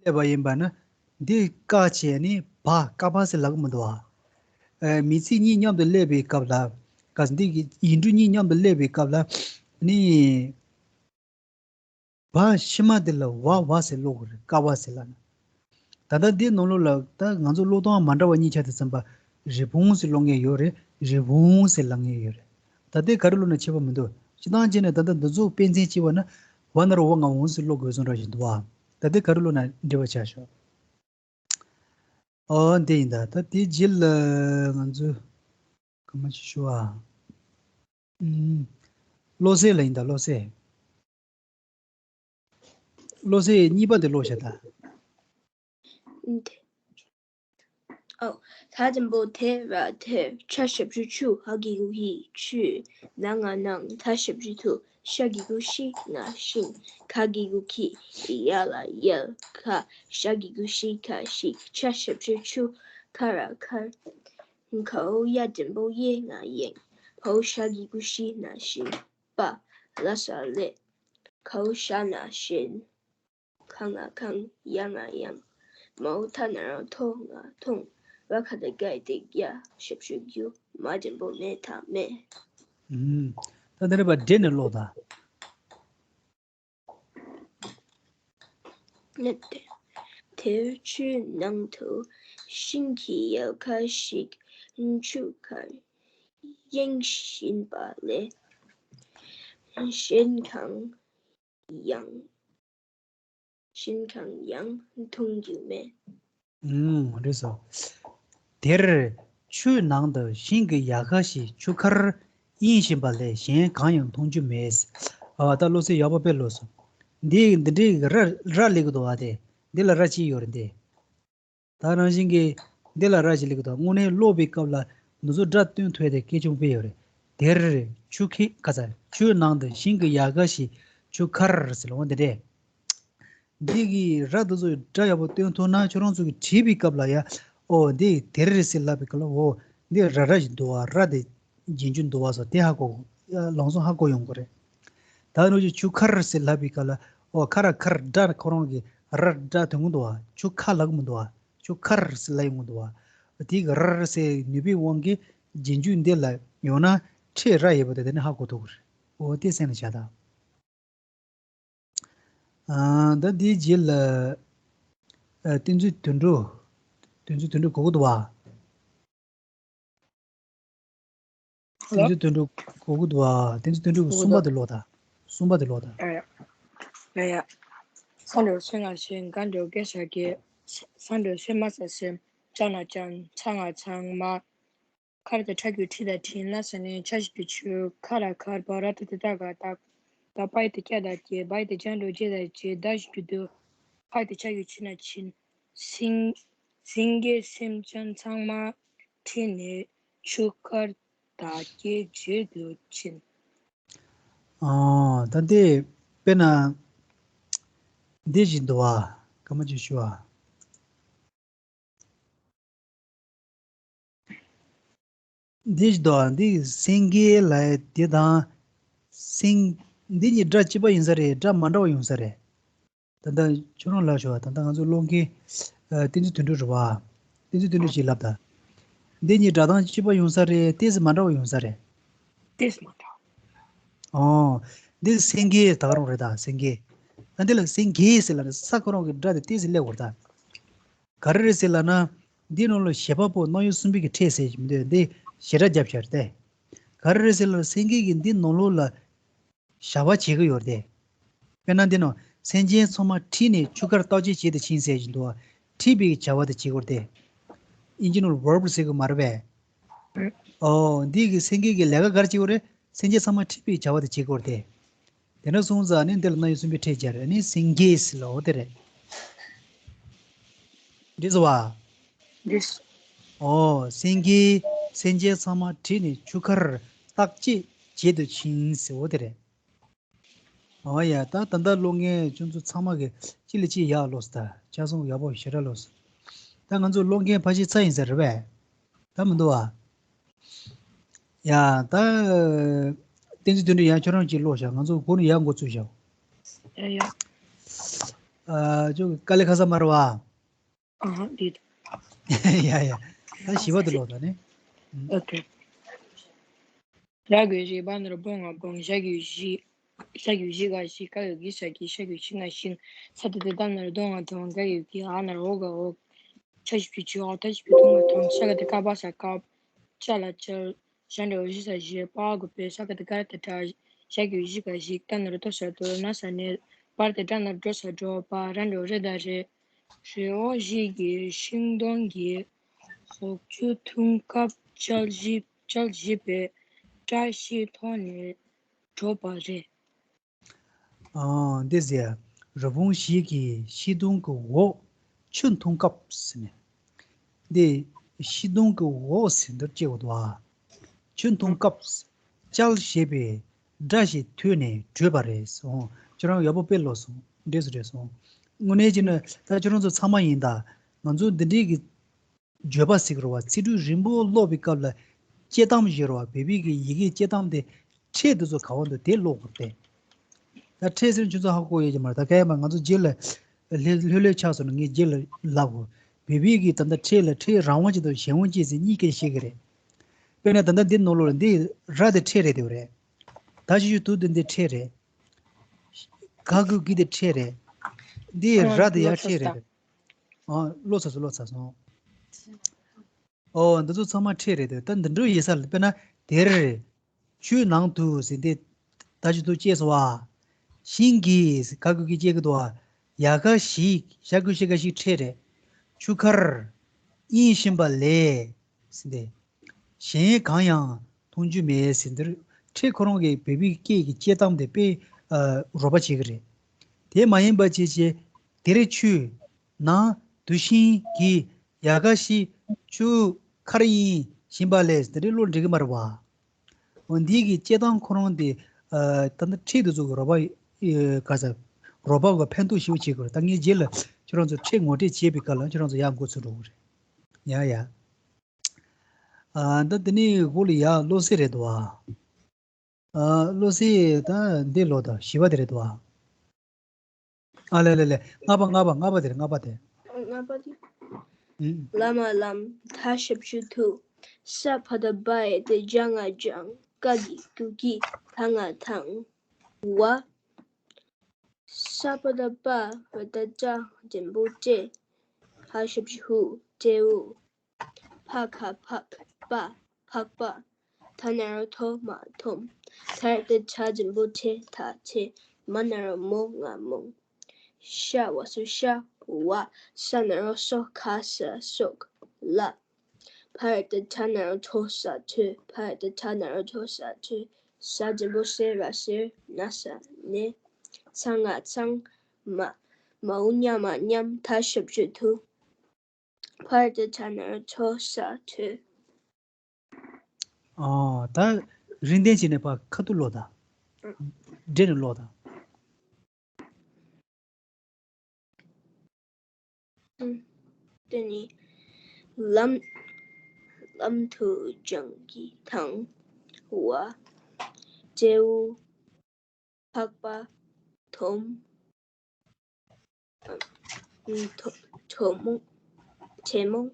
སླེབས་པ་ཡིན་པ་ན། འདི་ཀ་བྱས་ནས་བ་ཀ་བ་ཟེར་ལབ་ཀྱི་མི་འདུག་བ། ཨ། མིང་ཚིག་གཉིས་མཉམ་དུ་སླེབས་པའི་སྐབས་ལ། ག་འདི་གི་ཡིག་འབྲུ་གཉིས་མཉམ་དུ་སླེབས་པའི་སྐབས་ལ། ནི། བ་ཕྱི་མ་དེ་ལ་བ་བ་ཟེར་ཀློག་དགོས་རེད། ཀ་བ་ཟེར་ལབ་ན། ད་ལྟ་འདི་ནང་ལོགས་ལ་ད་ང་ཚོ་ཀློག་སྟངས་མ་འདྲ་བ་གཉིས་ཆ་དེ་ཙམ་པ། རི་བོང་ཟེར་ཀློག་མཁན་ཡོད་རེད། རི་བོང་ཟེར་ལབ་མཁན་ཡོད་རེད། ད་ལྟའི་ག་རེ་ཀློག་ན་ཁྱད་པར་མི་འདུག་སྤྱིར་བཏང་བྱས་ན་ད་ལྟ་འདི་ཚོ་དཔེ་མཚོན་བྱས་པ་ན། བ་ན་རོ་བ་ང་བོང་ཟེར་ཀློག་དགོས་བཟོ་འདྲ་ཞིག་འདུག་བ། ད་ལྟའི་ག་རེ་ཀློག་ན་འགྲིག་པ་ཆགས་ཤག་ཨོ་འདི་ཡིན་ད། ད་དེའི་རྗེས་ལ་ང་ཚོས་ག་མ་ཅིག་ཞུ་ཨ། ཨུམ། བློ་གསལ་ལ་ཡིན་ད། བློ་གསལ། བློ་གསལ་གཉིས་པ་དེ་ཀློག་བྱ་ད། ཨོ། ད་དང་པོ་དེ་ར་དེར། ཆ་ཞབས་ཀྱུ་ཆུ། འ་གི་གུ་འི། ཆུ། ན་ང་ནང་། ད་ཞབས་ཀྱུ་དུ། ཤ་གི་གུ་ཤི། ང་ཤིང་། ག་གི་གུ་གི། ཡ་ལ་ཡལ། ག་ཞ་གི་གུ་ཤི། ག་ཤིག་ཆ་ཞབས་ཀྱུ་ཆུ། ཁ་ར་ཁར། གའོ་ཡ་འགྲེང་བུ་ཡེ། ང་ཡེང་། བའོ་ཞ་གི་གུ་ཞི། ན་ཞིང་། པ་ལ་ས་ལེ། གའོ་ཤ་ན་ཤིན། ག་ང་གང་། ཡ་ང་ཡང་། མའོ་ཐ་ན་རོ་ཐོ། ང་ཐོང་། ར་ག་བཏགས་རྒ་ཡ་བཏགས་རྒྱ། ཞབས་ཀྱུ་རྒྱུ། མ་འགྲེང་བུ་མེ། ད་མེད། ཨུམ། ད་འདི་རེད་པ། འགྲེལ་ནས་ཀློག་ད། དེར་ཆུའི་ནང་དུ་ཤིང་གི་ཡལ་ག་ཞིག་ཆུ་ཁར་གཡེང་བཞིན་པ་ལས་གཞན་གང་ཡང་གཞན་གང་ཡང་མཐོང་རྒྱུ་མེད། ཨུམ། རེད་སོ། དེར་ཆུའི་ནང་དུ་ཤིང་གི་ཡལ་ག་ཞིག་ཆུ་ཁར་གཡེང་བཞིན་པ་ལས་གཞན་གང་ཡང་མཐོང་རྒྱུ་མེད། ཨ། ད་བློ་གསལ་ཡག་པོ་དཔེ་ཀློག་སོང་། འདི་འདི་འདྲའི་ར་ར་སླེབས་ཀྱི་འདུག་བ། དེ་འདི་ལ་ར་གཅིག་ཡོད་རེད་དེ། ད་ནང་བཞིན་གྱི་འདི་ལ་ར་ཞིག་སླེབས་ཀྱི་འདུག་དངོས་གནས་ཀློག་པའི་སྐབས་ལ་འདི་ཚོ་སྒྲ་སྟོན་ཐུབ་ཡ་དེ་གལ་ཆེན་པོ་དཔེ་ཡོད་རེད། དེར་ཆུ་ཁའི་ཁ་ཚ་ཆུའི་ནང་དུ་ཤིང་གི་ཡལ་ག་ཞིག་ཆུ་ཁར་ཟེར་ལ་འོ་འདི་འདྲས། འདི་གི་ར་འདི་ཚོ་སྒྲ་ཡག་པོ་སྟོན་ཐུབ་ན་ཁྱོད་རང་ཚོ་གིས་བྲིས་པའི་སྐབས་ལ་ཡ། ཨོ་འདི་དེར་ཟེར་ལབ་པའི་སྐབས་ལ་ཨོ་འདི་ར་ར་ཞིག་འདུག་བ། ར་དེ་རྗེས་འཇུག་འདུག་བ་སོགས་དེ་ཧ་གོ། ལམ་སང་ཧ་གོ་ཡོང་གི་རེད། ད་ནུ་ཅིག་ཆུ་ཁར་ཟེར་ལབ་པའི་སྐབས་ལ་ཨོ་ཁ་ར་ཁར་སྒྲ་ཁོ་རང་གི་ར་སྒྲ་ཐོན་གི་འདུག་བ། ཆུ་ཁ་ལབ་གི་མི་འདུག་བ། ཆུ་ཁར་ཟེར་ལབ་ཡོང་གི་འདུག་བ། དེ་གི་ར་ར་ཟེར་ནུས་པའི་དབང་གིས་རྗེས་འཇུག་འདི་ལ་ཡང་ན་ཕྲད་ར་ཡོད་པ་དེ་དེ་ནི་ཧ་གོ་ཐུབ་གི་རེད། ཨོ་དེ་སེམས་ལ་བཞག་དང་། ཨ། ད་འདིའི་རྗེས་ལ། ཨ། བསྟན་འཛིན་དོན་གྲུབ། བསྟན་འཛིན་དོན་གྲུབ་གོ་གི་འདུག་བ། བསྟན་འཛིན་དོན་གྲུབ་གོ་གི་འདུག་བ། བསྟན་འཛིན་དོན་གྲུབ་ཀྱི་གསུམ་པ་དེ་ཀློག་དང་། གསུམ་པ་དེ་ཀློག་དང་། ཡ་ཡ། ཡ་ཡ། ས་འགྲོ་སོན་ང་སོན། ག་འགྲོ་གེ་ས་གེ། ས་འགྲོ་སོན་མ་ས་སོན། ཅ་ན་ཅང་། ཚ་ང་ཚང་མ། ཁ་ར་ཏ་ཁྲ་གི་ཁྲི་དང་ཁྲིན། ལ་ས་ལེན། ཆ་ཞབས་ཀྱུ་ཆུ། ཁ་ར་ཁར། བ་ར་ཏ་ཏ་བཏགས་རྒ་བཏགས། ད་པ་ཡ་བཏགས་རྒྱ་དང་རྒྱས། བ་ཡ་བཏགས་རྒྱ་འགྲོ་རྗེ་དང་རྗེས། ད་ཞབས་ཀྱུ་དུ། ཕ་ཡ་བཏགས་ཕྱ་གི་ཕྱི་ན་ཕྱིན། སེང་སེང་གེ་སེམས་ཅན་ཚང་མ་ཁྲིད་ནས་ཆུ་ཁར་བདག་གིར་བྱེད་དུ་ཕྱིན། ཨ། ད་འདི་དཔེར་ན་འདི་བཞིན་དུ་བ། སྐར་མ་གཅིག་ཞུ་བ། འདི་ཞིག་འདུག་འདི་སེང་གེ་ལབ་ཡ་དེ་དང་། སེང་། འདི་གཉིས་སྒྲ་གཅིག་པ་ཡིན་ས་རེད། སྒྲ་མ་འདྲ་བ་ཡོང་ས་རེད། ད་ལྟ་ཁྱོད་རང་ལབ་ཤོག་ད་ལྟ་ང་ཚོ་ཀློག་མཁན་ ཨ། བསྟན་འཛིན་དོན་གྲུབ་རེད་བ། བསྟན་འཛིན་དོན་གྲུབ་ཞིག་ལབ་ད། འདི་གཉིས་སྒྲ་གདངས་གཅིག་པ་ཡོང་ས་རེད། ཏོག་ཙམ་མ་འདྲ་བ་ཡོང་ས་རེད། ཏོག་ཙམ་མ་འདྲ་བ། ཨོ། འདི་སེང་གེ་ད་ག་རང་རེད་ད། སེང་གེ། ད་འདི་ལ་སེང་གེ་ཟེར་ལབ་ན་ས་ཁོ་རང་གི་སྒྲ་དེ་ཏོག་ཙམ་སླེབས་དགོས་རེད་ད། ག་རེ་རེད་ཟེར་ལབ་ན། འདི་ནང་ལ་བྱེད་པ་པོ་རྣམ་དབྱེ་གསུམ་པའི་གི་ཕྲད་ཟེར་གྱི་མི་འདུག་འདི་བྱེད་སྒྲ་རྒྱབ་བྱ་རེད་དེ། ག་རེ་རེད་ཟེར་ལབ་ན་སེང་གེ་གིས་འདི་ནང་ལོགས་ལ་བྱ་བ་བྱེད་ཀྱི་ཡོད་རེད་དེ། དཔེར་ན་འདི་ནང་སེམས་ཅན་ཚང་མ་ཁྲིད་ནས་ཆུ་ཁར་བརྟག་དཔྱད་བྱེད་དུ་ཕྱིན་ཟེར་བཞིན་འདུག་ཁྲིད་པའི་བྱ་བ་དེ་བྱེད་དགོས་རེད་དེ། ཨིན་ཇི་ནང་ལ་verb ཟེར་གྱི་མ་རེད་པས། ཨོ། འདི་གི་སེང་གེ་གི་ལས་ཀ་ག་རེ་བྱེད་དགོས་རེད། སེམས་ཅན་ཚང་མ་ཁྲིད་པའི་བྱ་བ་དེ་བྱེད་དགོས་རེད་དེ། དེ་འདྲ་སོང་ཙང་ནི་འདི་ལ་རྣམ་དབྱེ་གསུམ་པའི་ཕྲད་སྦྱར་ནི་སེང་གེ་ཟེར་ལབ་པ་དེ་རེད། འགྲིག་སོང་བ། འགྲིག་སོང་། ཨོ། སེང་གེ་སེམས་ཅན་ཚང་མ་ཁྲིད་ནས་ཆུ་ཁར་བརྟག་དཔྱད་བྱེད་དུ་ཕྱིན་ཟེར་བ་དེ་རེད། ཨོ་ཡ། ད་ད་ལྟ་ཀློག་མཁན་ཁྱོད་ཚོ་ཚང་མ་གི་གཅིག་ལ་གཅིག་ཡག་ལོས་ད། ཆ་ཚང་ཡག་པོ་ཞེ་དྲག་ལོས། ད་ང་ཚོ་ཀློག་མཁན་ཕལ་ཆེར་ཚར་ཡིན་ས་རེད་པས། ད་མི་འདུག་ཨ། ཡ། ད་བསྟན་འཛིན་དོན་གྲུབ་ཡང་ཁྱོད་རང་གཅིག་ཀློག་བཞག་ང་ཚོ་སྒོ་ནས་ཡར་འགོ་ཚུགས་བཞག་ཡ་ཡ། ཨ། ཁྱོད་དཀའ་ལས་ཁག་ས་མ་རེད་བ། ཨ་ཧ། འདི། ཡ་ཡ། ད་བཞི་པ་དེ་ཀློག་ད་ནི། ཨོ་ཁེ། ར་གི་རུ་རི། བ་ན་རོ་བོ་ང་བོང་། ཞ་གི་གུ་གཞི། ཤ་གི་གུ་གཞི་ག་གཞི། ཀ་གི་གུ་གི་ཤ་གི། ཤ་གི་གུ་ཤི་ང་ཤིང་། ས་ཏ་དི་ཏ་ན་རོ་དོ་ང་དོང་། ག་གི་གུ་གི། འ་ན་རོ་འོ་ག་འོག་ཆ་ཞབས་ཀྱུ་ཆུ། འོ་ད་ཞབས་ཀྱུ་དོ་ང་དོང་། ཤ་ག་དི་ཀ་བ་ས་ཀབ། ཅ་ལ་ཅལ། ཞ་འགྲེང་བུ་ཞི་ས་ཞི། པ་གི་གུ་པེ། ས་ག་དི་ཀ་ར་ཏི་ཀྲ། ཞ་གི་གུ་ཞི་ག་ཞིག་ཏ་ན་རོ་ཏོ་ས་ཏོ། ན་ས་ནི། པ་ར་ཏི་ཏྲ་ན་རོ་ཏྲོ་ས་ཏྲོ། པ། ར་འགྲེང་བུ་རི་ད་རི། རི་འོག་བཞི་གི་ཤིང་སྡོང་གི། འོག་ཆུ་འཐུང་སྐབས་ཅལ་བཞི་ཅལ་བཞི་པའི་བཀྲ་ཤིས་ཐོག་ནས་གྲོལ་བ་རེད། ཨ། འདི་ཟེར། རི་བོང་བཞི་གི་ཤིང་སྡོང་གི་འོག་ཆུ་འཐུང་སྐབས་ཟེར་ནས། འདི་ཤིང་སྡོང་གི་འོག་ཟེར་འདིར་བཅད་དགོས་འདུག་ཨ། ཆུ་འཐུང་སྐབས་ཅལ་ཞེས་པའི་སྒྲ་ཞིག་ཐོས་ནས་བྲོས་པ་རེད་གསུངས། ཁྱོད་རང་ཡག་པོ་དཔེ་ཀློག་སོང་། འགྲིག་སོང་། འགྲིག་སོང་། དངོས་གནས་བྱས་ན་ད་ཁྱོད་རང་ཚོ་ཚང་མ་ཡིན་ད། ང་ཚོ་འདི་འདྲའི་གི་བརྗོད་པ་ཟེར་གྱི་རེད་བ། ཚིག་འབྲུ་རིང་པོ་ཀློག་པའི་སྐབས་ལ་དཔྱད་གཏམ་ཞིག་རེད་བ། བོད་པའི་གི་ཡི་གེའི་དཔྱད་གཏམ་དེ་ཕྲད་དེ་ཚོ་ག་བ་འདུག་དེ་ཀློག་དགོས་ཏེ། ད་ཕྲད་ཟེར་ཁྱོད་ཚོ་ཧ་གོ་ཡོད་ཀྱི་མ་རེད། ད་ག་ཡ་མ་ང་ཚོ་རྗེས་ལ་ལྷོད་ལྷོད་ལྷོད་ཆགས་སོང་ན་ངས་རྗེས་ལ་ལབ་དགོས། བོད་པའི་གི་ད་ལྟ་ཕྲད་ལ་ཕྲད་རང་དབང་ཅན་དང་གཞན་དབང་ཅན་ཟེར་གཉིས་ཀ་བཤད་ཀྱི་རེད། དཔེར་ན་ད་ལྟ་འདི་ནང་ལོགས་ལ་འདི་ར་དེ་ཕྲད་རེད་དེ་རེད། ད་ཞུ་ཞུ་དུ་འདི་འདི་ཕྲད་རེད། ག་གི་གུ་གི་དེ་ཕྲད་རེད། འདི་ཨ། ར་དེ་ཡར་ཕྲད་རེད། ཨ། ཀློག་ཚར་སོང་། ཀློག་ཚར་སོང་། ཨོ། འདི་ཚོ་ཚང་མ་ཕྲད་རེད་དེ། ད་འདི་འདྲ་ཡིན་ས་ལ་དཔེར་ན་དེར། ཆུའི་ནང་དུ་ཟེར་འདི་ད་ཅི་ཐུག་བཅད་སོང་བ། ཤིང་གི་ག་གི་གུ་གི་བཅད་ཀྱི་འདུག་བ། ཡ་ག་ཞིག་ཤ་གི་གུ་ཤི་ག་ཤིག་ཕྲད་རེད། ཆུ་ཁར་གཡེང་བཞིན་པ་ལས་ཟེར་འདི། གཞན་གང་ཡང་མཐོང་རྒྱུ་མེད་ཟེར་འདིར་ཕྲད་ཁོ་རང་གི་བོད་པའི་སྐད་ཀྱི་དཔྱད་གཏམ་དེ་དཔེ་ཨ། རོགས་པ་བྱེད་ཀྱི་རེད། དེ་མ་ཡིན་པ་བྱས་བྱས་དེར་ཆུ་ནང་དུ་ཤིང་གི་ཡ་ག་ཤིག་ཆུ་ཁར་གཡེང་བཞིན་པ་ལས་དེ་འདྲའི་བློ་འགྲིག་གི་མ་རེད་བ། འོ་འདི་གི་དཔྱད་གཏམ་ཁོ་རང་དེ་ཨ། ད་ལྟ་ཕྲད་དེ་ཚོ་གི་རོགས་པ་ཨེ། ག་ས་རོགས་པ་གི་ཕན་ཐོགས་ཞེ་པོ་བྱེད་དགོས་རེད། ད་ངས་རྗེས་ལ་ཁྱོད་རང་ཚོ་ཕྲད་ངོ་སྤྲོད་བྱེད་པའི་སྐབས་ལ་ཁྱོད་རང་ཚོ་ཡར་འགོ་ཚུགས་འགྲོ་གི་རེད། ཡ་ཡ། ཨ། ད་དེ་ནས་འོག་ལ་ཡ་བློ་གསལ་རེད་འདུག་ཨ། ཨ། བློ་གསལ་ད་འདི་ཀློག་ད། བཞི་པ་དེ་རེད་འདུག་ཨ། ཨ་ལེ་ལེ་ལེ། ལྔ་པ་ལྔ་པ་ལྔ་པ་དེ་རེད། ལྔ་པ་དེ། ལྔ་པ་དེ། ཨུ། ལ་མ་ལམ། ད་ཞབས་ཀྱུ་དུ། ས་བ་ད་བའི་དེ་ཇ་ང་ལྗང་། ག་གི་གུ་གི་ད་ང་དང་། བ། ས་བ་ད་བ། བ་ད་བྱ། འགྲེང་བུ་བྱེད། ཧ་ཞབས་ཀྱུ་ཧུ། སྤྲེའུ། ཕ་ག་ཕག་པ། ཕག་པ། ཐ་ན་རོ་ཐོ་མ་ཐོམ། ཐ་ར་ཏ་ཐྲ་འགྲེང་བུ་ཐེ་ཐ་ཐེ། མ་ན་རོ་མོ་ང་མོང་། ཤ་བ་སོ་ཤ་བ། ས་ན་རོ་སོ་ཁ་ས་སོག་ལ། ཕ་ར་ཏ་ཐ་ན་རོ་ཐོ་ས་ཐོས། ཕ་ར་ཏ་ཐ་ན་རོ་ཐོ་ས་ཐོས། ས་འགྲེང་བུ་སེ་ར་སེར། ན་ས་ནས། ཚ་ང་ཚང་། མ། མ་འུ་ཉ་མ་མཉམ། ད་ཞབས་ཀྱུ་དུ། ཕ་ར་ཏ་ཐ་ན་རོ་ཐོ་ས་ཐོས། ཨ། ད་རིང་བསྟན་བྱས་ནས་ཕར་ཁ་ཐུག་ཀློག་དང་། འབྲེལ་ནས་ཀློག་དང་། ཨུམ། དེ་ནི། ལམ། ལམ་དུ་སྤྱང་ཀི་དང་། བ། སྤྲེའུ། ཕག་པ། དོམ། ཨ། ཨུམ། དོ། དོ་མོ། དྲེད་མོང་།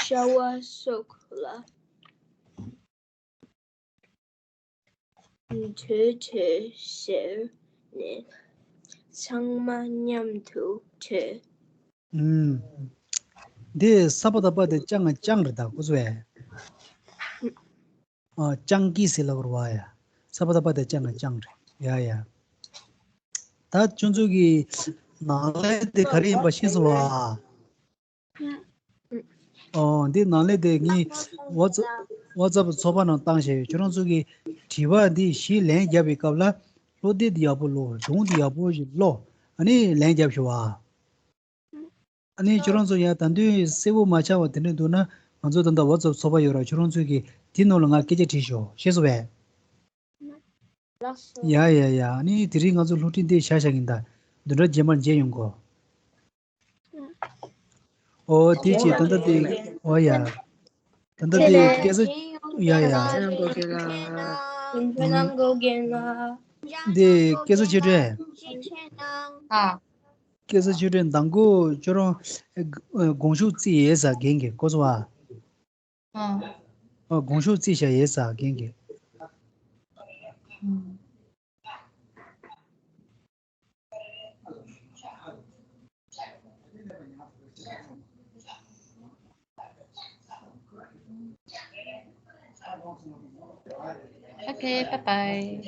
ཤ་བ་སོགས་ལ་དྲོད་དྲོད་ཟེར་ནས་ཚང་མ་མཉམ་དུ་དྲོད། ཨུམ། འདི་ས་པ་བཏགས་སྤ་སྟེ་སྤྱང་ང་སྤྱང་རེད་ད་ཁོ་ཚོ་བས། ཨ་སྤྱང་ཀི་ཟེར་ལབ་རེད་བ་ཡ། ས་པ་བཏགས་སྤ་སྟེ་སྤྱང་ང་སྤྱང་རེད་ཡ་ཡ། ད་ཁྱོད་ཚོ་གི་ནང་ལས་དེ་ག་རེ་ཡིན་པ་ཤེས་སོང་བ། ཨོ་འདི་ནང་ལས་དེ་ངས་WhatsApp WhatsApp ཚོགས་པ་ནང་བཏང་བཞག་ཡོད། ཁྱོད་རང་ཚོ་གི་དྲི་བ་འདི་གཞི་ལན་བརྒྱབ་པའི་སྐབས་ལ་བློ་གཏད་དེ་ཡག་པོ་ཀློག་གཞུང་དེ་ཡག་པོ་ཞིག་ཀློག་ཨ་ནི་ལན་བརྒྱབ་ཤོག་ཨ། ཨ་ནི་ཁྱོད་རང་ཚོ་ཡང་ད་དུང་གསལ་པོ་མ་ཆགས་པ་དེ་འདྲ་འདུག་ན་ང་ཚོ་ད་ལྟ་WhatsApp ཚོགས་པ་ཡོད་ར། ཁྱོད་རང་ཚོས་ཀྱི་དེ་ནང་ལ་ང་སྐད་ཆ་དྲིས་ཤོག་ཤེས་སོང་བས། ལགས་སོ། ཡ་ཡ་ཡ། ཨ་ནི་དེ་རིང་ང་ཚོ་སློབ་ཁྲིད་འདི་བཞག་བཞག་གིན་ད་བདུན་ཕྲག་རྗེས་མར་མཇལ་ཡོང་གོ། ཨོ་དེ་ཅི་ད་ལྟ་དེ། ཨོ་ཡ། ད་ལྟ་དེ་སྐད་ཆ། ཡ་ཡ། འདི་སྐད་ཆ་ཆེ་གྲས། ཨ། སྐད་ཆ་ཆེ་གྲས་མདང་དགོང་ཁྱོད་རང་དགོངས་ཞུ་རྩིས་ཡས་ཟ་རྒན་གྱི་གོ་སོང་ཨ། ཨ། ཨ་དགོངས་ཞུ་རྩིས་བཞག་ཡས་ཟ་རྒན་གྱི། Okay, bye bye.